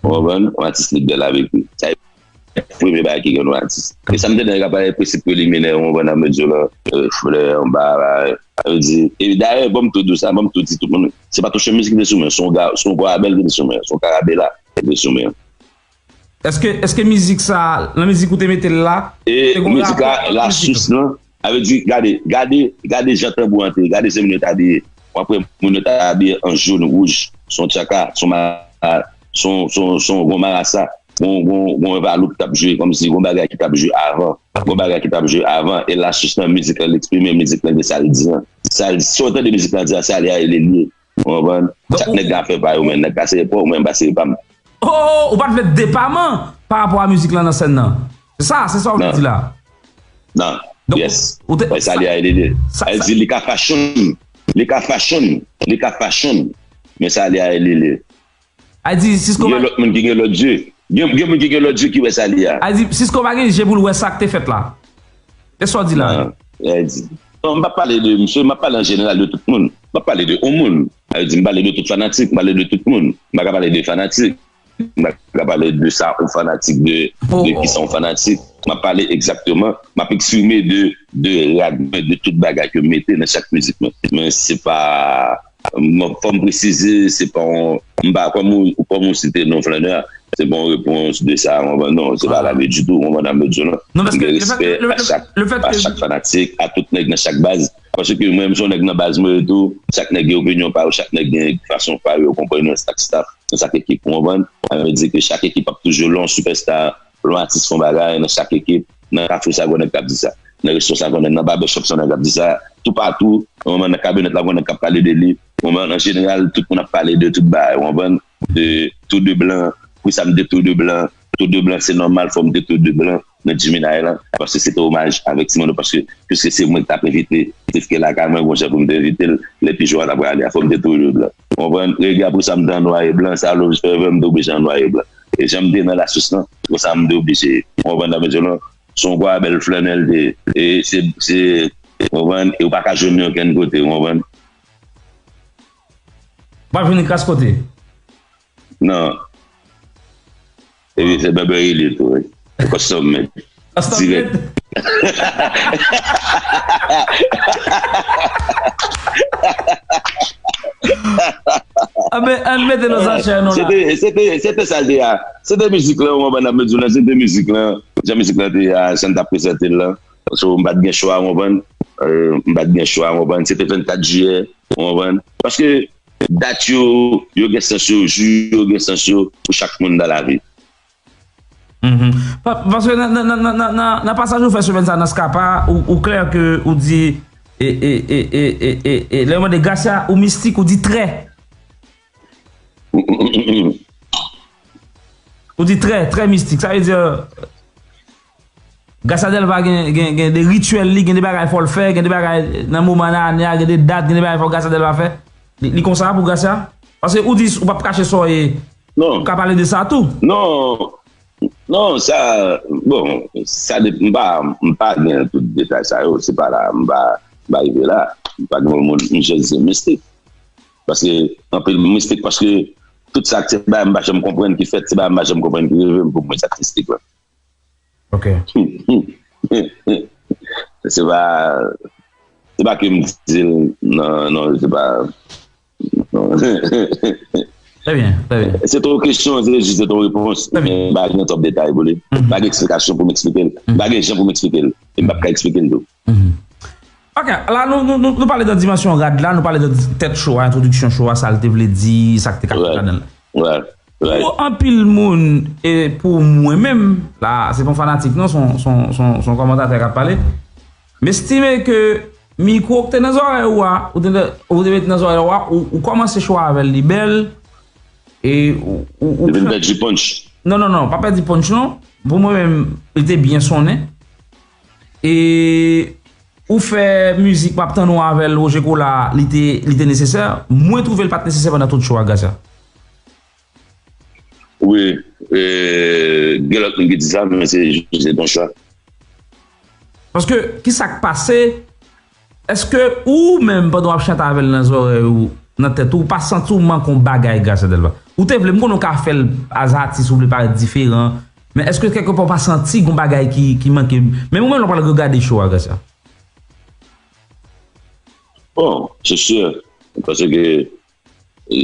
Ou konprann? Yon atis lib lè l ap ekri. Sa e premye bagay ki gen yon atis. E sa m te di nèg ap pale prensip preliminè, ou konprann, nan medyo la, e, flè, yon bagay, sa vle di, e dayè, ban m tou di w sa, ban m tou di tout moun, se pa touche mizik ki te sou men, se yon ga-, se yon gwo abèl ki te sou men, se yon karabela ki te sou men. Èske, èske mizik sa, nan mizik ou te mete l la, e te gon rapò avèk mizik la? Sa vle di, gade, gade, gade jan tanbou an te ye, gade jan moun yo t abiye. W ap wè moun yo t abiye an jòn wouj, se yon tchaka, se yon ma-, se yon, se yon, se yon, gon marasa, gon, gon, gon envaloup t ap jwe, kòmsi gon bagay ki t ap jwe avan, gon bagay ki t ap jwe avan, e la sis nan mizik lan, l eksprime mizik lan de sa l di an. Sa l, si w tande mizik lan di an, sa li a, e li l ye. Ou konprann? Chak nèg gen afè pa yo, men nèg pase pa w, mwen pase pa m. Oh, ou pa t vle depaman pa rapò a mizik lan nan sèn nan. Se sa, se sa w vle di la. Non. Donk, yes. Ou te, sa li a, li, li. Sa, sa di, li ka fashion. Li ka fashion. Li ka fashion. Men sa li a, li, li. A di, Cisco gen lòt moun ki gen lòt je. Gen, gen moun ki gen lòt je ki wè sa li a. A di, Cisco pa gen je pou l wè sa k te fèt la. E sa w di la? Non, e di. Non, m pa pale de misye, m ap pale an jeneral de tout moun. M ap pale de yon moun. Sa vle di, m pale de tout fanatik, m pale de tout moun. M pa ka pale de fanatik. M pa ka pale de sa yon fanatik, de, de ki sa yon fanatik. M ap pale egzakteman, m ap eksprime de, de rad mwen, de tout bagay ke m mete nan chak mizik mwen. Men se pa, mwen, fò m presize, se pa yon, m pa, kòm ou, kòm ou site non flannè a, se pa yon repons de sa, ou konprann? Non, se pa la vre ditou, ou konprann sa m vle di w lan. M gen respè a chak, a chak fanatik, a tout nèg nan chak baz. Paske mwen menm se yon nèg nan baz mwen tou, chak nèg gen opinyon pa yo, chak nèg gen fason pa yo, ou konprann, nan chak staff, nan chak ekip, ou konprann? Sa vle di ke chak ekip ap toujou lè yon sipèsta, lè yon atis fè yon bagay nan chak ekip, nan kafou sa, gon nèg k ap di sa. Nan resto sa, gon nèg, nan barbershop sa, gon nèg k ap di sa. Toupatou, ou konprann, nan kabinèt la, gon nèg k ap pale de li. Ou konprann, an jeneral, tout moun ap pale de tout bagay, ou konprann, de tou de blan, poukisa m te tou de blan, tou de blan, se nòmal, fò m te tou de blan nan Jimmy Island, paske se te omaj avèk Ti Manno, paske, piske se mwen ki t ap envite, te fè lakay mwen, gon jan pou m te envite l, lè pi jou a t ap prale a, fò m te tou de blan. Ou konprann? Rege apre sa, m te an nwa e blan, sa Loves Forever, m te oblije an nwa e blan. E jan m te nan lasis lan, konsa m te oblije. Ou konprann sa m vle di w lan? Se yon gwa bèl flannè l te ye. E se, se, ou konprann? E ou pa ka jwenn li okenn kote, ou konprann? W ap jwenn li kras kote? Non. Epi se Burberry li tou, wi. Custom made. Custom made? Anben, ann mete nan zafè nou la. Se te, se te, se te sa l te ye. Se te mizik lan, ou konprann, ap di w la, se te mizik lan. Jan mizik lan te ye, jan n t ap prezante l lan. So, m pa t gen chwa, ou konprann. M pa t gen chwa, ou konprann. Se te vennkat jiyè, ou konprann. Paske dat yo, yo gen sans yo, jou yo gen sans yo pou chak moun nan lavi. Paske nan pasaj ou fè semèn sa nan Skapa, ou klè ke ou di, e lè yo mande Gracia, ou mistik, ou di trè. Ou di trè, trè mistik. Sa vle di, Gracia Delva gen, gen, gen de rityèl li, gen de bagay fò l fè, gen de bagay nan moman nan ane a, gen de dat, gen de bagay fò Gracia Delva fè. Li, li konsa pou Gracia? Paske ou di ou p ap kache sa w ye. Non. Ou ka pale de sa tou. Non. Non, sa, bon, sa de, m pa, m pa gen tout detay sa yo, se pa la, m pa, m pa rive la. M pa gen moun, m jis di mistik. Paske, anpil mistik, paske tout sa, se bagay m pa janm konprann ki fèt, se bagay m pa janm konprann ki rive m pou mwen sa k mistik la. Ok. Se pa, se pa ke m di l, non, non, se pa. Trè byen, trè byen. Se t on kesyon, se jis se t on repons. Men m pa gen twòp detay pou li. M pa gen eksplikasyon pou m eksplike l. M pa gen jan pou m eksplike l. E m p ap ka eksplike l tou. Ok, la nou, nou, nou, nou pale de dimansyon rad la, nou pale de tèt show a, entwodiksyon show a, sa l te vle di, sa k te ka fèt ladan l. Pou anpil moun, e pou mwen menm, la, se pa yon fanatik non, se yon, se yon, se yon, se yon kòmantatè k ap pale. M estime ke mikwo k te nan zòrèy ou a, ou te, ou te met nan zòrèy ou a, ou, ou kòmanse show a avè l, li bèl, e ou, ou, ou. Li vin pèdi punch. Non, non, non, pa pèdi punch non. Pou mwen menm, li te byen sonnen. E ou fè mizik, m ap tann ou avè l, Roger Cola, li te, li te nesesè. Mwen twouve l pa t nesesè pandan tout show a, Gracia. Wi, e, gen lòt moun ki di sa, men se jis se yon chwa. Paske, ki sa k pase? Èske ou menm, pandan w ap chante avè l nan zòrèy ou, nan tèt ou, ou pa santi w manke yon bagay, Gracia Delva? Ou te vle, m konnen w ka fè l as atis, ou vle parèt diferan, men èske kèlkepè w pa santi gen yon bagay ki, ki manke? Menm ou menm lè w pral regade show a, Gracia. Bon, se si, paske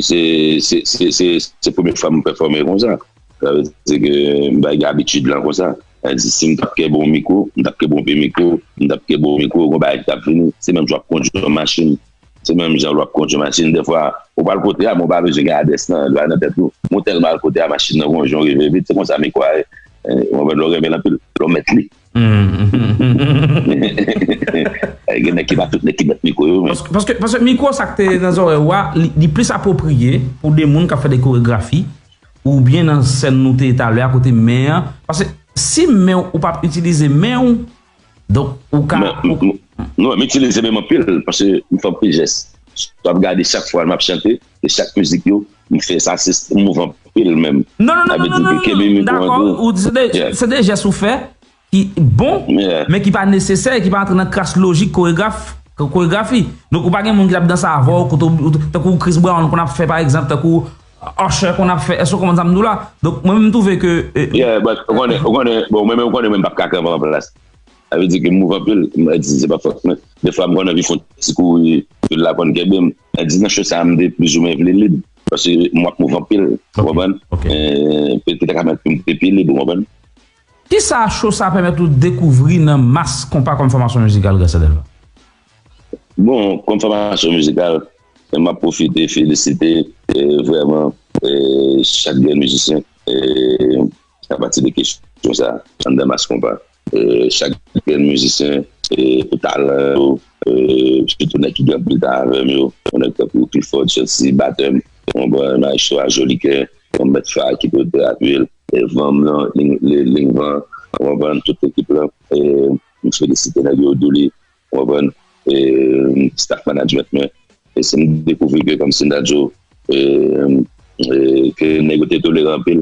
se, se, se, se, se premye fwa m pèfòme konsa. Sa vle di ke m pa gen abitid lan konsa. Sa vle di, si m t ap kenbe yon mikwo, m t ap kenbe yon pye mikwo, m t ap kenbe yon mikwo, gon bagay ki t ap vini. Se menm jan w ap kondui yon machin. Se menm jan lè w ap kondui yon machin. Dèfwa, ou pral kote a, men ou pa bezwen gen adrès lan, li pa nan tèt ou. Men w tèlman al kote a, machin nan gon jan w rive vit. Se konsa mikwo a ye. Ou konprann, lè w renmen l anpil, lè w mèt li. Gen nèg ki pa tout nèg ki mèt mikwo yo, men. Paske, paske, paske mikwo sa k te nan zòrèy ou a, li, li plis apwopriye pou de moun k ap fè de koregrafi, oubyen nan sèn nou te ye talè a, kote men an. Paske si men w, ou p ap itilize men w, donk, ou ka. Non, m itilize men m anpil, paske m fè anpil jès. Si w ap gade chak fwa m ap chante, e chak mizik yo, m fè sa, se, m move anpil menm. Non, non, non, non, non, non, non, m dakò, ou di se de, se de jès ou fè, ki bon, men ki pa nesesè, ki pa antre nan kras lojik koregraf, koregrafi. Donk, ou pa gen moun ki t ap danse avè w, kote w, tankou Chris Brown konn ap fè, pa egzanp, tankou Usher konn ap fè. Èske w konprann sa m di w la? Donk, mwen menm, m twouve ke. Yeah, but, ou konnen, ou konnen, bon, mwen menm, ou konnen, mwen, m p ap ka kanpe an plas. Sa vle di ke m move anpil, m di se pa fòt mwen. Dèfwa, m konn anvi fè yon ti kouri, tout la konn kenbe m. Mwen di nan show sa a, m te plizoumwen vle lib, paske m ap move anpil, ou konprann? Petèt ta ka pèmèt pou m te pi lib, ou konprann? Kisa show sa a pèmèt ou dekouvri nan Mass Konpa kòm fòmasyon mizikal, Gracia Delva? Bon, kòm fòmasyon mizikal, m ap pwofite felisite, e, vrèman, e, chak grenn mizisyen, e, apati de kesyon sa a, anndan Mass Konpa. E, chak grenn mizisyen, e, pou talan yo, e, sitou nèg ki gen anpil talan avè m yo, yon nèg tankou Clifford Chelsea, batè m, yon bon maestro a Jolikè, yon mèt fè a ki pwodui l, e, van m nan, Lingvan, w konprann, tout ekip lan, e, m felisite nèg yo, Douli, w konprann, e, staff management mwen, e se m dekouvri ke kòmsi m ta di w, e, e, ke nèg yo te toleran anpil,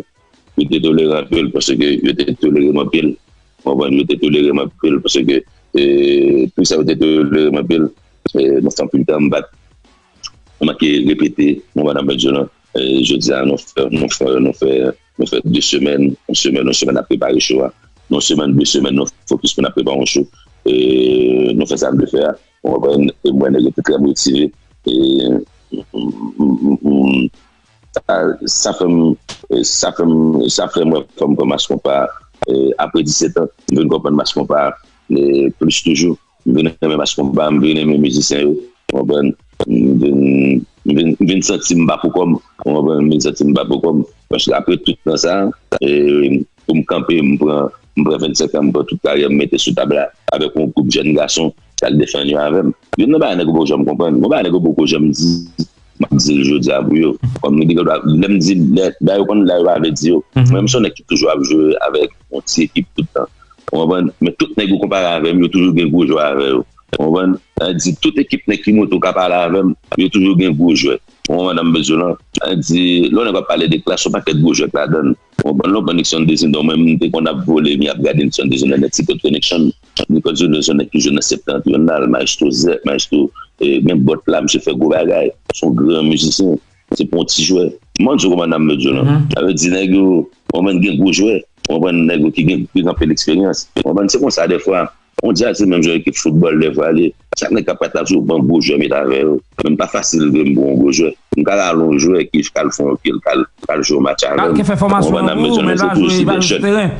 yo te toleran anpil, paske yo te tolere m anpil, Ou konprann, yo te tolere m anpil, paske, e, pou sa yo te tolere m anpil, e, nou fè anpil tan m pa t, m manke repete, ou konprann, nan medyo lan. E, jodi a, nou fè, nou fè, nou fè, nou fè de semèn, yon semèn, yon semèn ap prepare show a. Yon semèn, de semèn, nou fokis pou n ap prepare yon show. E, nou fè sa n vle fè a. Ou konprann? E m wè nèg yo te trè motive. E, m, m, m, m, sa, sa fè m, e, sa fè m, sa fè m wè fò m pran Mass Konpa, e, apre disèt an, m vin konprann Mass Konpa, e, plis toujou. M vin renmen Mass Konpa, m vin renmen mizisyen yo. Ou konprann? M vin, m vin, m vin santi m pa pou kò m. Ou konprann? M vin santi m pa pou kò m. Paske apre tout tan sa, e, pou m kanpe, m pran, m pran vennsenk an, m pran tout karyè m mete sou tab la avèk yon gwoup jèn gason k al defann yo avè m. Youn nan bagay nèg yo poko janm konprann. Yon bagay nèg yo poko janm di, m ap di l jodi a pou yo. Kòm nèg yo, lè m di, lè, lè yo konn, lè yo pa vle di yo. Mwen, m se yon nèg ki toujou ap jwe avèk yon ti ekip tout tan. Ou konprann? Men tout nèg ou konpare avè m, yo toujou gen gwo jwè avè yo. Ou konprann? Sa vle di, tout ekip nèg ki monte ou ka pale avè m, yo toujou gen gwo jwè. Ou konprann sa m bezwen lan? Sa vle di, lè yon nèg ap pale de Klass, yon pakèt gwo jwè k ladan l. Ou konprann? Lè w pran Nixon Désiré, mwen, m te konn ap vole, m ap gade Nixon Désiré nan Ti Kote Connection. Nixon Désiré se yon nèg ki jwe nan Septentrional, Maestro Zèk, Maestro, e, men bòt la, misye fè gwo bagay. Se yon gran mizisyen. Se pa yon ti jwè. M konn sou kòman n ap met yo lan. Sa vle di nèg yo, ou konprann, gen gwo jwè. Ou konprann, nèg yo ki gen, ki gen anpil eksperyans. Ou konprann, se konsa dèfwa. On djaz se menm jan ekip foutbòl dèfwa li. Chak nèg k ap prat la sou ban gwo jwè met avè yo. Men pa fasil vre m pou yon gwo jwè. M ka rale yon jwè ki ka al fè yon pye, l ka al, ka al jwe yon match avè m. Ou konprann, n ap met yo lan, se tou, se de jèn.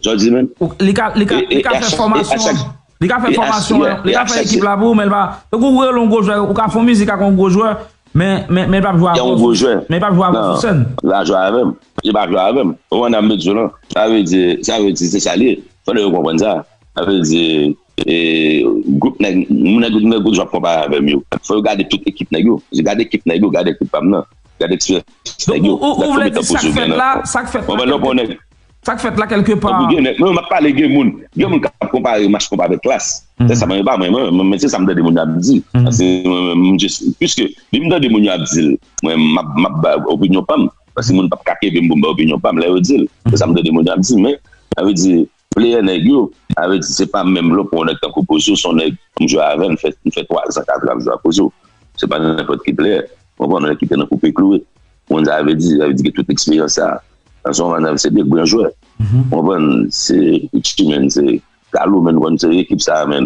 Sa w di, men? Li ka, li ka, li ka fè fòmasyon an. Li ka fè fòmasyon an, li ka fè ekip la pou ou, men l pa. Tankou ou rele yon gwo jwè, ou ka fè yon mizik ak yon gwo jwè, men, men, men l p ap jwe avè w sou sèn. Li pa jwe avè m. Li pa jwe avè m. Ou konprann, ap met yo lan. Sa vle di, sa vle di, se sa li ye. Fò nèg yo konprann sa. Sa vle di, e, gwoup nèg, moun nèg, nèg yo toujou ap konpare avè m yo. Fò yo gade tout ekip nèg yo. Gade ekip nèg yo, gade ekip pa m nan. Gade eksperyans nèg yo. Gade konbyen tan poze yo gen nan. Sa k fèt la, sa k fèt la, kèlke pa. Tankou gen nèg, mwen, m ap pale, gen moun, gen moun k ap konpare Mass Konpa avèk Klass. Se sa, mwen, e pa mwen, mwen, mwen, se sa m tande moun yo ap di. Paske mwen, mwen, m just, piske, depi m tande moun yo ap di l, mwen, m ap, m ap ba opinyon pa m. Paske moun p ap ka kenbe m pou m ba opinyon pa m, lè yo di l. Se sa m tande moun yo ap di, men, sa vle di, player nèg yo, sa vle di, se pa menm lè w pran yon nèg tankou Pozo, se yon nèg m jwe avè l, m fè, m fè twazan, katran m jwe ak Pozo. Se pa nenpòt ki player. Ou konprann, yon nèg ki te nan Koupe Kloure. Ou konn sa vle di, sa vle di gen tout eksperyans sa. Nan son mann, se de gran jwè. Ou konprann, se Richie, men, se Kalou, men, ou konn se ekip sa, men.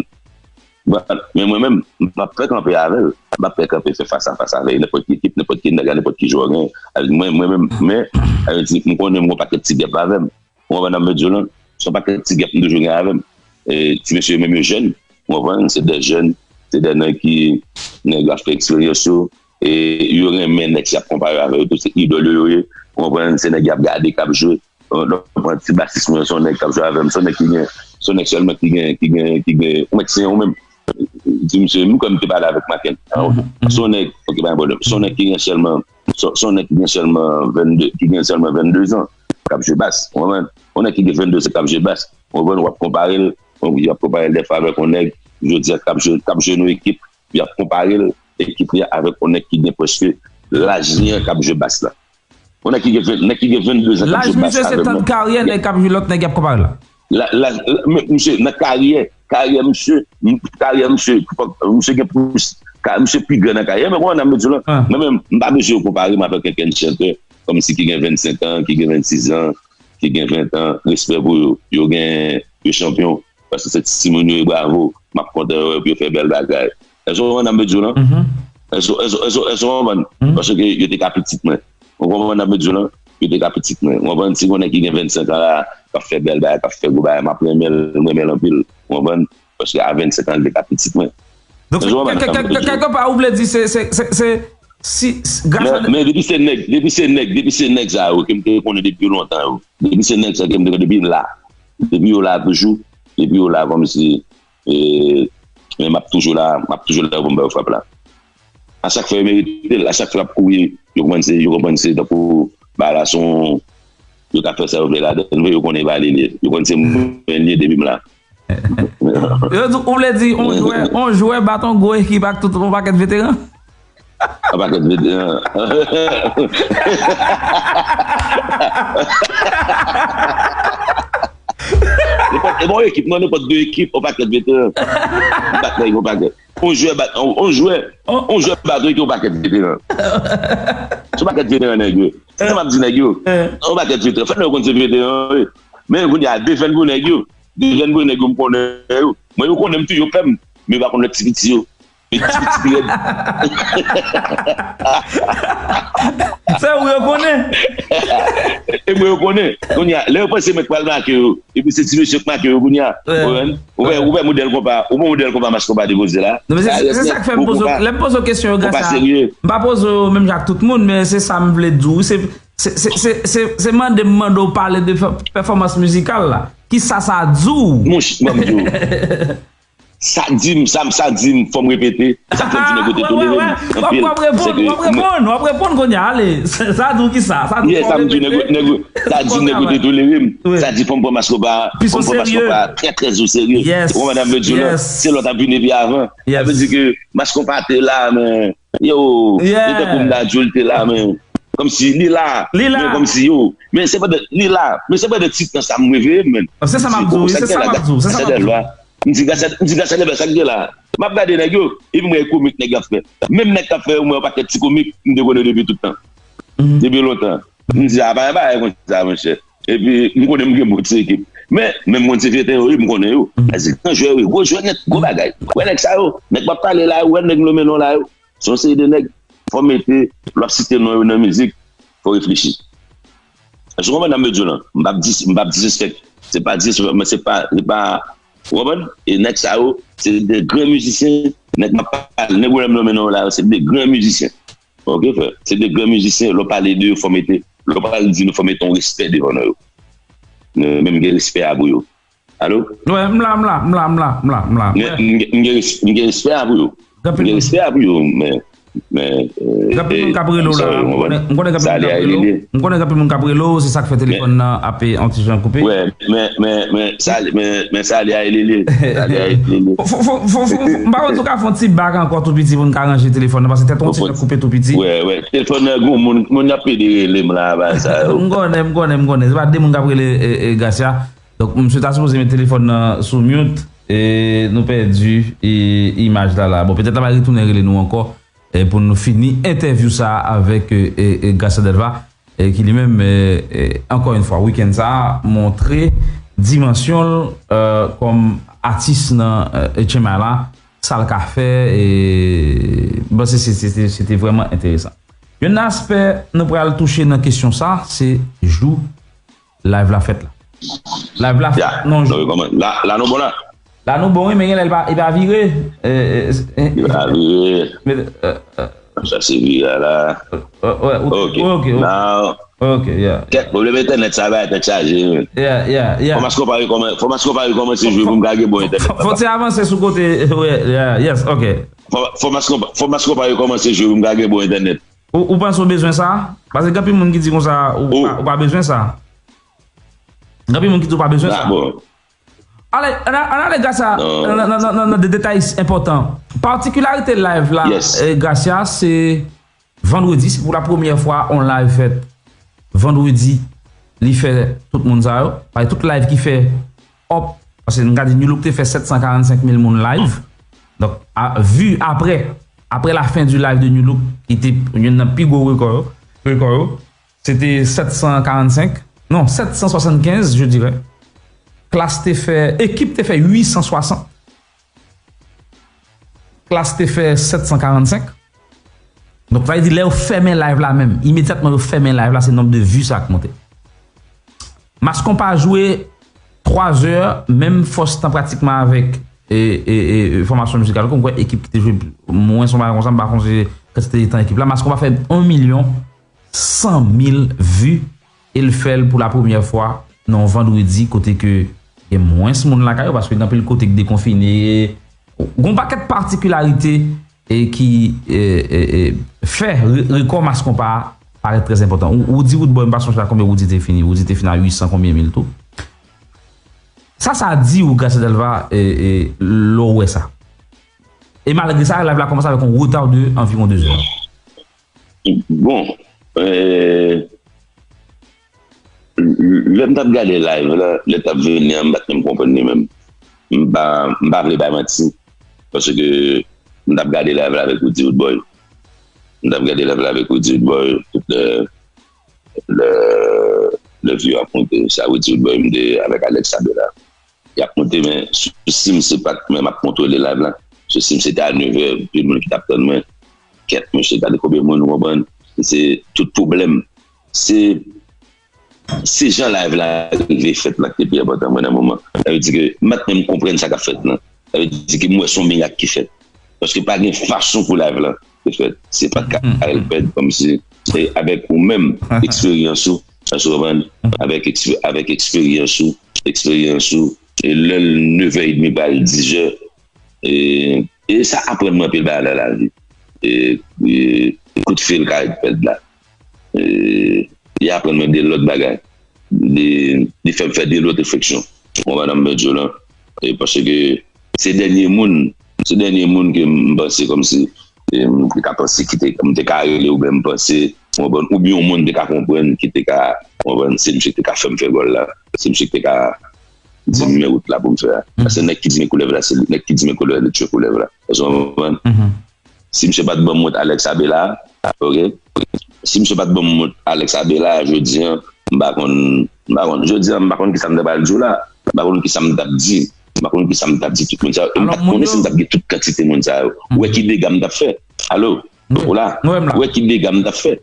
But, men mwen menm, m p ap fè kanpe avè l. M p ap fè kanpe fè fas a fas avè l. Nenpòt ki ekip, nenpòt ki nèg la, nenpòt ki jwè w gen. Mwen, mwen menm, men, sa vle di, m konnen m gon pakèt ti gèp avè m. Ou konprann sa m vle di w lan? Se yon pakèt ti gèp m toujou gen avè m. E, ti mesye yo menm yo jèn, ou konprann? Se de jèn, se de nèg ki, nèg yo ap fè eksperyans yo, e yo renmen nèg y ap konpare avè yo tou, se idòl yo yo ye, ou konprann? Se nèg y ap gade k ap jwe. Ou konprann? Ti basis mwen, se yon nèg k ap jwe avè m, se yon nèg ki gen, se yon nèg sèlman ki gen, ki gen, ki gen, ou mèt se ou menm. Di misye, m kwè m te pale avèk Maken. Se yon nèg, ok, pa gen pwoblèm. Se yon nèg ki gen sèlman, se, se yon nèg ki gen sèlman vennde, ki gen sèlman vennde zan, k ap jwe bas. Ou konprann? Yon nèg ki gen vennde zan k ap jwe bas. Ou konprann? W ap konpare l, y ap konpare l dèfwa avèk yon nèg, jodi a, k ap jwe, k ap jwe nan ekip, y ap konpare l, ekip li a avèk yon nèg ki gen prèske laj li an k ap jwe bas la. Yon nèg ki gen ven, nèg ki gen vennde zan k ap jwe bas avè m nan. Laj misye se tan karyè nèg k ap jwe lòt nèg y ap konpare la. La, la, la, men, misye, nan karyè, karyè misye, m, karyè misye, fòk misye gen plis, ka, misye pi gran nan karyè, men konprann sa m vle di w lan. Mwen menm, m pa bezwen yo konpare m avèk ankenn chantè, kòmsi ki gen vennsenk an, ki gen vennsis an, ki gen ven an, respè pou yo. Yo gen, yo chanpyon. Paske se timoun yo ye, bravo. M ap kontan wè pou yo fè bèl bagay. Èske w konprann sa m vle di w lan? Èske, èske, èske, èske w konprann? Paske yo te ka pitit mwen. Ou konprann sa m vle di w lan? Yo te ka pitit mwen. Ou konprann? Si gon nèg ki gen vennsenk an la, k ap fè bèl bagay, k ap fè gwo bagay, m ap renmen l, m renmen l anpil. Ou konprann? Paske a vennsenk an, li te ka pitit mwen. Donk, kèlkepa, ou vle di se, se, se, se, si, si, gras a. Men, men depi se nèg, depi se nèg, depi se nèg sa yo ke m te konnen depi lontan yo. Depi se nèg sa ke m te konnen depi m la. Depi yo la toujou, depi yo la kòmsi, e, men m ap toujou la, m ap toujou la pou m ba yo frap la. A chak fwa yo merite l, a chak fwa y ap kouri, yo kòmanse, yo kòmanse tankou bagay la se yon, yo ka fè sa yo vle ladan l vre, yo konnen e pa li l ye. Yo konnen se mwen l ye depi m la. Yo di, ou vle di, on jwè, on jwè bat on gwo ekip ak tout on pakèt veteran? On pakèt veteran. E pa yon ekip, non, nenpòt de ekip, yon pakèt veteran. Bat nèg yon pakèt. On jwè bat, on, on jwè, on jwè bat yon ekip, yon pakèt veteran. Se yon pakèt veteran nèg yo. Se sa m ap di nèg yo. Yon pakèt veteran. Fè nèg yo konn se veteran, wi. Men kounye a, de jèn pou nèg yo. De jèn pou nèg yo, m konnen yo. Mwen, yo konnen m tou, yo pè m. Men yo pa konn lòt ti piti yo. Men ti piti pi rèd. Se ou yo konnen. E mwen yo konnen. Kounye a, lè yo panse mwen pral make yo, epi se ti mesye k make yo kounye a. Ou konprann? Ou wè, ou wè modèl konpa, ou wè modèl konpa Mass Konpa te poze la. Non, men se, se sa k fè m poze, lè m poze w kesyon yo, Gracia, m pa poze w menm jan ak tout moun, men se sa m vle di w. Se, se, se, se, se, se mande m mande w pale de pè-, pèfòmans mizikal la. Kisa sa di w? Monch-, ban m di w. Sa di m, sa, sa di m, fò m repete. Sa fè m di nèg yo te tolere m anpil. W ap reponn, w ap reponn, w ap reponn kounye a, ale. Sa di w kisa? Sa di w fò m repete. Sa di nèg yo te tolere m. Sa di fò m pran Mass Konpa, fò m pran Mass Konpa trè, trè o serye. Ou konprann sa m vle di w la? Se lòt ap vini pi avan. Sa vle di ke Mass Konpa te la, men, yo, li tankou m ta di w, li te la, men, kòmsi li la, men kòmsi yo. Men se pandan li la, men se pandan ti tan sa m reveye m, men. Se sa m ap di w, wi, se sa m ap di w, se sa m ap di w. M di, Gracia, m di, Gracia Delva, sa k gen la? M ap gade nèg yo, epi m wè e komik nèg yo ap fè. Menm nèg k ap fè yo, m wè yon pakèt ti komik, m te konnen depi tout tan. Depi lontan. M di, a, pa gen bagay konsa, monchè. Epi, m konnen m gen bon ti ekip. Men, men m konn se veteran yo, wi, m konnen yo. Pase gran jwè, wi, gwo jwè nèt, gwo bagay. Wè nèg sa yo, nèg m ap pale la yo, wè nèg m nonmen non la yo. Se yon seri de nèg, fò mete, lè w ap site non yo nan mizik, fò reflechi. Èske w konprann sa m vle di w lan? M p ap dis-, m p ap disrespect. Se pa disrespect, men se pa, se pa, ou konprann? E nèg sa yo, se de gran mizisyen. Nèg m ap pale, nèg ou wè m nonmen non yo la yo, se de gran mizisyen. Ok, frè. Se de gran mizisyen, lè w pale de yo, fò mete, lè w pale di nou, fò mete yon respè devan non yo. Men m gen respè a pou yo. Alo? Wi, m la, m la, m la, m la, m la, m la. M gen, m gen, m gen res-, m gen respè a pou yo. M gen respè a pou yo, men, men, eh, gen anpil moun k ap rele w la. M konnen, m konnen gen anpil moun k ap rele w. M konnen gen anpil moun k ap rele w, se sa k fè telefòn nan ap, eh, yon ti jan koupe. Wi, men, men, men, sa, men, men sa li a rele li. Sa li a rele li. Fò, fò, fò, fò, fò, m pa konn si w ka fè yon ti back ankò tou piti pou n ka ranje telefòn nan, paske tèt yon ti jan koupe tou piti. Wi, wi. Telefòn nan, gon moun, moun y ap pede rele m la, ba sa yo. M konnen, m konnen, m konnen. Se pa de moun k ap rele, eh, eh, Gracia. Donk, misye ta sipoze met telefòn nan sou mute, e nou pèdi, e, imaj la la. Bon, petèt l ap retounen rele nou ankò, e, pou nou fini entèvyou sa a avèk, e, e, e, Gracia Delva, e, ki li menm, e, e, ankò yon fwa, wikenn sa a, montre dimansyon l, e, kòm atis nan, e, H M I la, sa l ka fè, e, m panse se, se, se, se te vrèman enteresan. Youn nan aspè nou pral touche nan kesyon sa, se jou live la fèt la. Live la fèt nan jou. Wi, kòman? La, la nou bon la? La nou bon, wi, men genlè li pa, li pa vire. E, e, e, li pa vire. Men, e, e, sa se vire la. E, e, ok, ok, ok. Now, ok, yeah. Kèk pwoblèm entènèt sa va tèt chaje, men. Yeah, yeah, yeah. Fò Mass Konpa rekòman-, fò Mass Konpa rekòmanse jwe pou m ka gen bon entènèt. Fò, fò ti avanse sou kote, wi, yeah, yes, ok. Fò, fò Mass Konpa, fò Mass Konpa rekòmanse jwe pou m ka gen bon entènèt. Ou, ou panse w bezwen sa? Paske gen anpil moun ki di konsa, ou pa, ou pa bezwen sa. Gen anpil moun ki di ou pa bezwen sa. Bon. Ale, ann a-, ann ale Gracia nan, nan, nan, nan, nan de detay enpòtan. Patikilarite live la, eh, Gracia, se vandredi, se pou la premyè fwa on live fèt vandredi, li fè tout moun sa yo. Paske tout live ki fè up, paske n ka di Nu Look te fè sèt san karannsenk mil moun live. Donk, a, vi apre, apre la fen di live de Nu Look, ki te youn nan pi gwo rekò yo, rekò yo, se te sèt san karannsenk, non, sèt san swasannkenz, je dirais. Klass te fè, Ekip te fè uit san swasant. Klass te fè sèt san karannsenk. Donk, sa vle di, lè yo fèmen live la menm, imedyatman yo fèmen live la, se nonb de vi sa k monte. Mass Konpa jwe twa zè, menm fòs tan pratikman avèk, e, e, e, fòmasyon mizikal, kòm kwè Ekip ki te jwe mwens yon bagay konsa, m pa konn si kantite tan Ekip la. Mass Konpa fè yon milyon san mil vi, e l fè l pou la premyè fwa nan yon vandredi kote ke gen mwens moun lakay yo, paske gen anpil kote k dekonfine, gon pakèt patikilarite e ki, e, e, e, fè re-, rekò Mass Konpa a parèt trè enpòtan. Ou, Roody Roodboy, m pa sonje a konbyen Roody te fini. Roody te fini a uit san konbyen mil tou. Sa, sa di ou, Gracia Delva, e, e, lè w wè sa. E malgre sa, live la kòmanse avèk yon reta de anviwon de zè. Bon, e, lè m t ap gade live la, lè l t ap vini an, m pa t menm konprann li menm. M pa, m pa vle bay manti. Paske m t ap gade live la avèk Rudy Roodboy. M t ap gade live la avèk Rudy Roodboy. Tout lè, lè, lè view ap monte, sa Rudy Roodboy m te avèk Alex Abela. Y ap monte, men si, si m se pa t mwen, m ap kontwole live la. Si, si m se te a nevè, anpil moun ki t ap tann mwen. Kèt, mesye, gade konbyen moun, ou konprann? Se tout pwoblèm. Se, se jan live la rive fèt la ki te pi enpòtan mwen nan moman. Sa vle di ke m pa t menm konprann sa k ap fèt lan. Sa vle di ke m wè se yon mirak ki fèt. Paske pa gen fason pou live lan te fèt. Se pa t ka al fèt kòmsi, e avèk ou menm, eksperyans ou, èske w konprann? Avèk ekspe-, avèk eksperyans ou, eksperyans ou, e lè l nevè edmi pral dizè, e, e sa aprann mwen anpil bagay nan lavi. E, e kout fil ka ret pèd la. E, li aprann mwen de lòt bagay. Li, li fè m fè de lòt refleksyon. Ou konprann sa m vle di w lan? E paske se dènye moun, se dènye moun ke m panse kòmsi, e, m te ka panse ki te, m te ka rele oubyen m panse, ou konprann, oubyen yon moun te ka konprann ki te ka, ou konprann, se misye ki te ka fè m fè gòl la. Se misye ki te ka di m men wout la pou m fè a. Paske nèg ki di men koulèv la, se li. Nèg ki di men koulèv, li tchwe koulèv la. Èske w konprann? Si misye pa t ban m wout Alex Abela, oke? Si misye pa t ban m wout Alex Abela, jodi an, m pa konn, m pa konn, jodi an, m pa konn kisa m ta pral di w la. M pa konn kisa m t ap di. M pa konn kisa m t ap di tout moun sa yo. E m pa t konnen si m t ap gen tout kantite moun sa yo. Ou wè ki dega m t ap fè? Alo? Ou la? Ou wè ki dega m t ap fè?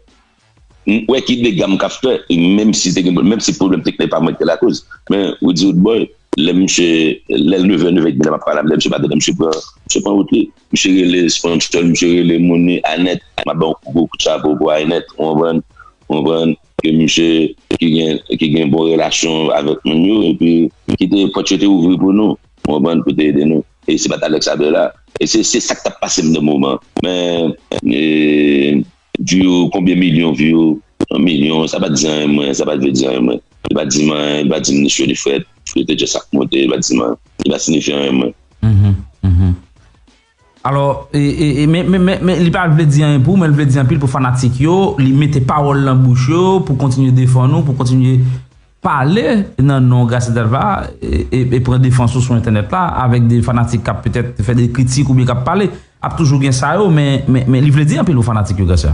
M wè ki dega m ka fè, e menm si te gen, menm si pwoblèm teknik pa mwen ki te lakoz. Men, Rudy Roodboy, lè misye, lè l nevè, nevè edmi lè m ap pale, lè misye pa tande, misye pran, misye pran wout li. Misye rele sponsor, misye rele moun li, Anèt, m ap ba yon gwo kout chapo pou Anèt, ou konprann? Ou konprann? Ke misye ki gen, ki gen bon relasyon avèk moun yo, epi ki te, pòt yo te ouvri pou nou, ou konprann, pou te ede nou. E se pa t Alex Abela. E se, se sa k t ap pase m nan moman. Men, e, view, konbyen milyon view? Yon milyon, sa pa t di anyen mwen, sa pa t vle di anyen mwen. Li pa t di m anyen, li pa t di m ni cho ni frèt, li te just ap monte, li pa t di m anyen. Li pa siyifi anyen mwen. Alò, e, e, e, men, men, men, men li pa vle di anyen pou ou, men li vle di anpil pou fanatik yo, li mete pawòl nan bouch yo, pou kontinye defann ou, pou kontinye pale nan non Gracia Delva e, e, e pran defans ou sou entènèt la avèk de fanatik k ap petèt fè de kritik oubyen k ap pale. Ap toujou gen sa yo, men, men, men li vle di anpil pou fanatik yo, Gracia.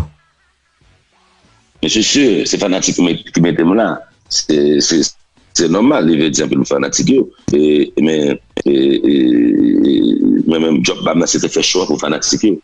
Men se si, se fanatik ki met, ki mete m la. Se, se, se nòmal, li vle di anpil pou fanatik yo. E, men, e, e, mwen menm, djòb pa m nan, se te fè cho a pou fanatik yo.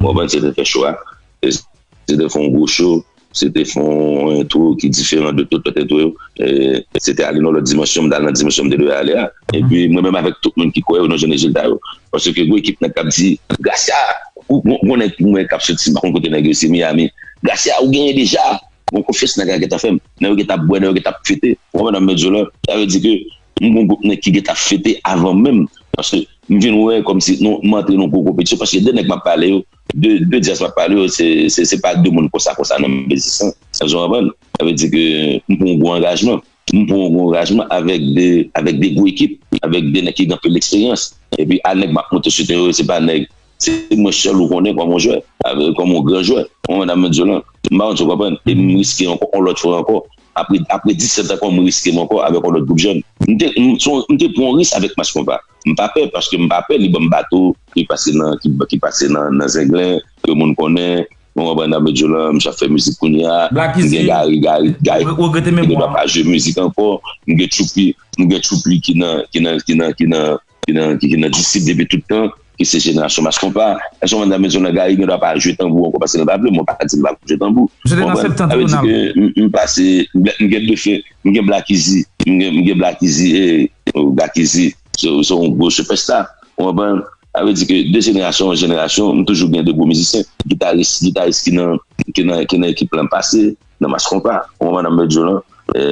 Ou konprann, se te fè cho a. E se te fè yon gwo cho, se te fè yon entwo ki diferan de tout lòt entwo yo. E se te ale nan lòt dimansyon, m t al nan dimansyon m te dwe ale a. Epi mwen menm avèk tout moun ki kwè yo nan jèn rezilta yo. Paske gwo ekip nèg k ap di, Gracia, ou, ou, ou konnen mwen k ap soti, m pa konn kote nèg yo, se Miami. Gracia, ou genyen deja. Bon, konfyans nèg la gentan fè m. Nèg yo gentan ap bwè, nèg yo gentan ap fete. Ou konprann sa m vle di w lan? Sa vle di ke m gon gwoup nèg ki gentan ap fete avan menm. Paske m vin wè kòmsi nou, m antre nan gwo konpetisyon. Paske de nèg m ap pale yo, de, de djaz m ap pale yo, se, se, se pa de moun konsa, konsa nan biznis lan. Èske w konprann? Sa vle di ke m pran yon gwo angajman. M pran yon gwo angajman avèk de, avèk de gwo ekip, avèk de nèg ki gen anpil eksperyans. Epi a nèg m ap monte sou teren yo, se pa nèg, se mwen sèl ou konnen kòm yon jwè, avèk, kòm yon gran jwè. Ou konprann sa m vle di w lan? M pa konn si w konprann. E m riske ankò, yon lòt fwa ankò. Apre, apre disèt an ankò, m riske m ankò avèk yon lòt gwoup jèn. M te, m, se yon, m te pran yon risk avèk Mass Konpa. M pa pè, paske m pa pè li ban m bato ki pase nan, ki, ki pase nan, nan Zenglen, ke moun konnen. Ou konprann sa m vle di w lan? Misye ap fè mizik kounye a. M gen Gary, Gary, Gary, ki gen dwa pa jwe mizik ankò. M gen Tchoupi, m gen Tchoupi ki nan, ki nan, ki nan, ki nan, ki nan, ki, ki nan Disip depi tout tan, ki se jenerasyon Mass Konpa. Èske w konprann sa m vle di w lan? Gary gen dwa pa jwe tanbou ankò paske li pa vle, mwen pa di li pa jwe tanbou. Ou konprann? Sa vle di ke m, m pase, m, m gen de fè, m gen Black Easy, m gen, m gen Black Easy, e, Black Easy, se, se yon gwo sipèsta. Ou konprann? Sa vle di ke de jenerasyon an jenerasyon, m toujou gen de gwo mizisyen, gitaris, gitaris ki nan, ki nan, ki nan ekip lan pase, nan Mass Konpa. Ou konprann sa m vle di w lan? E,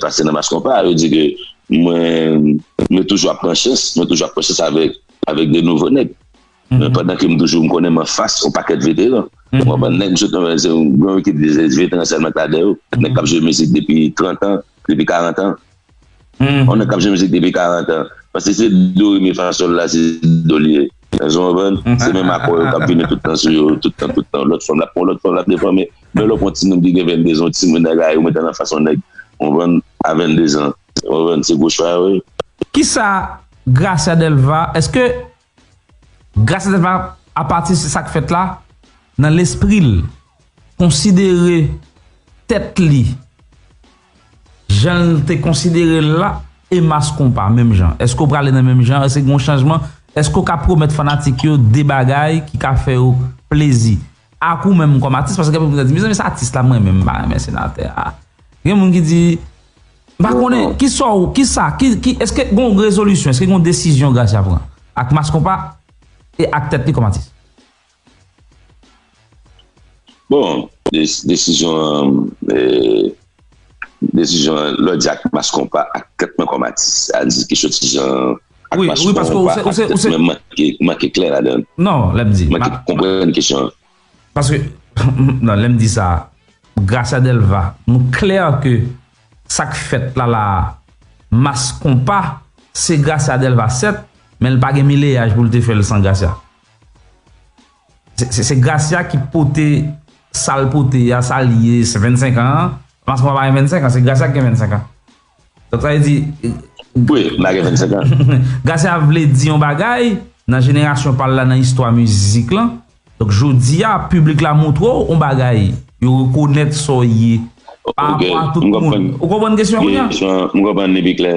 pase nan Mass Konpa, sa vle di ke mwen, mwen toujou ap pran chans, mwen toujou ap pran chans avèk, avèk de nouvo nèg. Men pandan ke m toujou, m konnen m anfas yon pakèt veteran. Ou konprann? Nèg m sot nan, se yon gran ekip de veteran sèlman k la dèyè yo. Nèg k ap jwe mizik depi trant an, depi karant an. Yon nèg k ap jwe mizik depi karant an. Paske se do, re, mi, fa, sòl la, se do li ye. Èske w konprann? Se menm akò yo k ap vini tout tan sou yo, tout tan, tout tan. Lòt fòm, l ap pran lòt fòm, l ap defann. Men lè w pran timoun ki gen venndez an, timoun nan kay, ou mete l anfas yon nèg Ou konprann? A venndezan. Ou konprann? Se gwo chwa yo ye. Kisa Gracia Delva, èske Gracia Delva, apati de sa k fèt la, nan lespri l, konsidere tèt li jan l te konsidere l la e Mass Konpa menm jan? Èske w prale nan menm jan? Èske gen yon chanjman? Èske w ka pwomèt fanatik yo de bagay ki ka fè yo plezi? Ak ou menm kòm atis, paske gen moun ki di, mezanmi, se atis la mwen menm, m pa renmen senatè a. Gen moun ki di, m pa konnen, ki sa w, ki sa, ki, ki, èske gen yon rezolisyon, èske gen yon desizyon Gracia pran ak Mass Konpa e ak tèt li kòm atis? Bon, desizyon an, desizyon an, lè w di ak Mass Konpa, ak tèt mwen kòm atis, sa di ki soti jan ak Mass Konpa, ak tèt mwen, manke, manke klè ladan. Non, lè m di. Manke konprann kesyon an. Paske, non, lè m di sa, Gracia Delva, nou klè ke sa k fèt la la a, Mass Konpa, se Gracia Delva sèt, men l pa gen mileyaj pou l te fè l san Gracia. Se Gracia ki pote sa l pote a, sa l ye, se vennsenk an an. Mass Konpa pa gen vennsenk an, se Gracia ki gen vennsenk an. Donk sa vle di. Wi, m pa gen vennsenk an. Gracia vle di yon bagay nan jenerasyon pa l la, nan istwa mizik lan. Donk jodi a, piblik la montre w yon bagay, yo rekonèt sa w ye. Pa rapò a tout moun. Ou konprann kesyon an kounye a? M konprann li pi klè.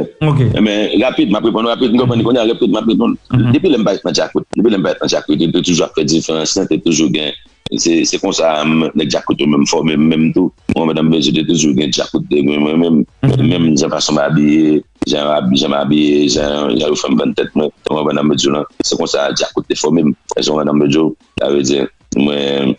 Men rapid, m ap reponn rapid, m konprann li kounye a, rapid, m ap reponn. Depi lè m parèt nan Djakout, depi lè m parèt nan Djakout, yo te toujou ap fè diferans lan, te toujou gen, se konsa nèg Djakout yo menm fòme m menm tou. Ou konprann, m bezwen, te toujou gen Djakout de mwen menm, menm jan fason m abiye, jan m abiye, jan yo fè m vann tèt mwen. Ou konprann, m bezwen lan, se konsa Djakout te fòme m. Ou konprann, m bezwen, sa vle di, mwen,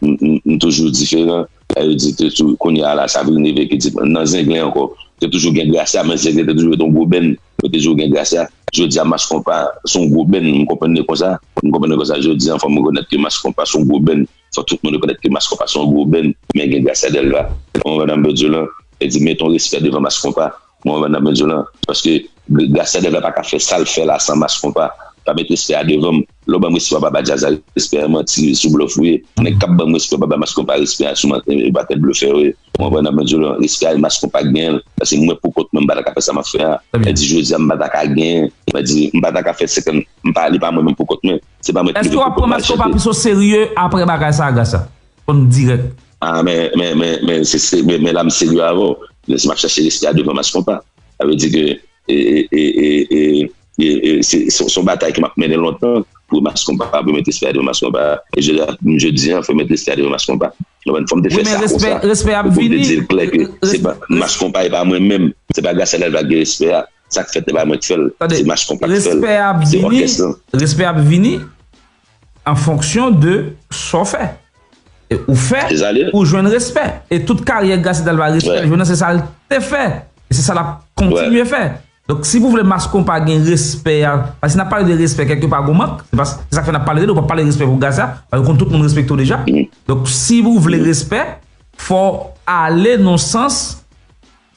m toujou diferan. Sa vle di, te tou, kounye a la, sa vin rive ki di, nan Zenglen ankò, te toujou gen Gracia, men Zenglen te toujou rete yon gwo band. Yo te toujou gen Gracia. Jodi a, Mass Konpa se yon gwo band, m konprann li konsa. M konprann li konsa, jodi a, fò m rekonèt ke Mass Konpa se yon gwo band. Fò tout moun rekonèt ke Mass Konpa se yon gwo band, men gen Gracia Delva. Ou konprann, m bezwen lan, e di, met yon respè devan Mass Konpa. Ou konprann, m bezwen lan, paske Gracia Delva pa ka fè sa l fè la san Mass Konpa. Pa met respè a devan m. Lè w ban m respè, w ap ba djaz la respè a, manti, sou blòf ou ye. Nèg k ap ban m respè, w ap ba Mass Konpa respè a, sou manti, e pa tèt blofè yo ye. Ou konprann, m bezwen lan, respè a Mass Konpa genyen l, paske mwen pou kont mwen, m pa ta ka fè sa m ap fè a. E di, jodi a, m pa ta ka genyen, e di, m pa ta ka fè senkant, m pa, li pa mwen menm pou kont mwen. Se pa mwen ki leve pou kont mwen al chante. Èske w ap pran Mass Konpa plis oserye apre bagay sa a, Gracia? Konn dirèk. Ah, men, men, men, men, se, se, men, men la, m serye avè w. Men si m ap chache respè a devan Mass Konpa. Sa vle di ke, e, e, e, e, e, e, e, se, se, se yon batay ke m ap mennen lontan pou Mass Konpa, pou met respè a devan Mass Konpa. E jodi a, jodi a, fò met respè a devan Mass Konpa. Ou konprann? Fò m te fè sa konsa. Pou m te di l klè ke se pa, Mass Konpa e pa mwen menm. Se pa Gracia Delva ki gen respè a. Sa k fèt, e pa mwen k fè l. Se Mass Konpa k fè l. Se òkès lan. Respè ap vini an fonksyon de sa w fè. E ou fè, ou jwenn respè. E tout karyè Gracia Delva, respè l jwenn nan, se sa l te fè. E se sa l ap kontinye fè. Donk, si pou vle Mass Konpa gen respè a, paske si n ap pale de respè, kèlkepa gon mank, se pa, se sa k fè n ap pale de li, ou p ap pale respè pou Gracia, paske konn tout moun respekte w deja. Donk, si pou vle respè, fò w ale nan sans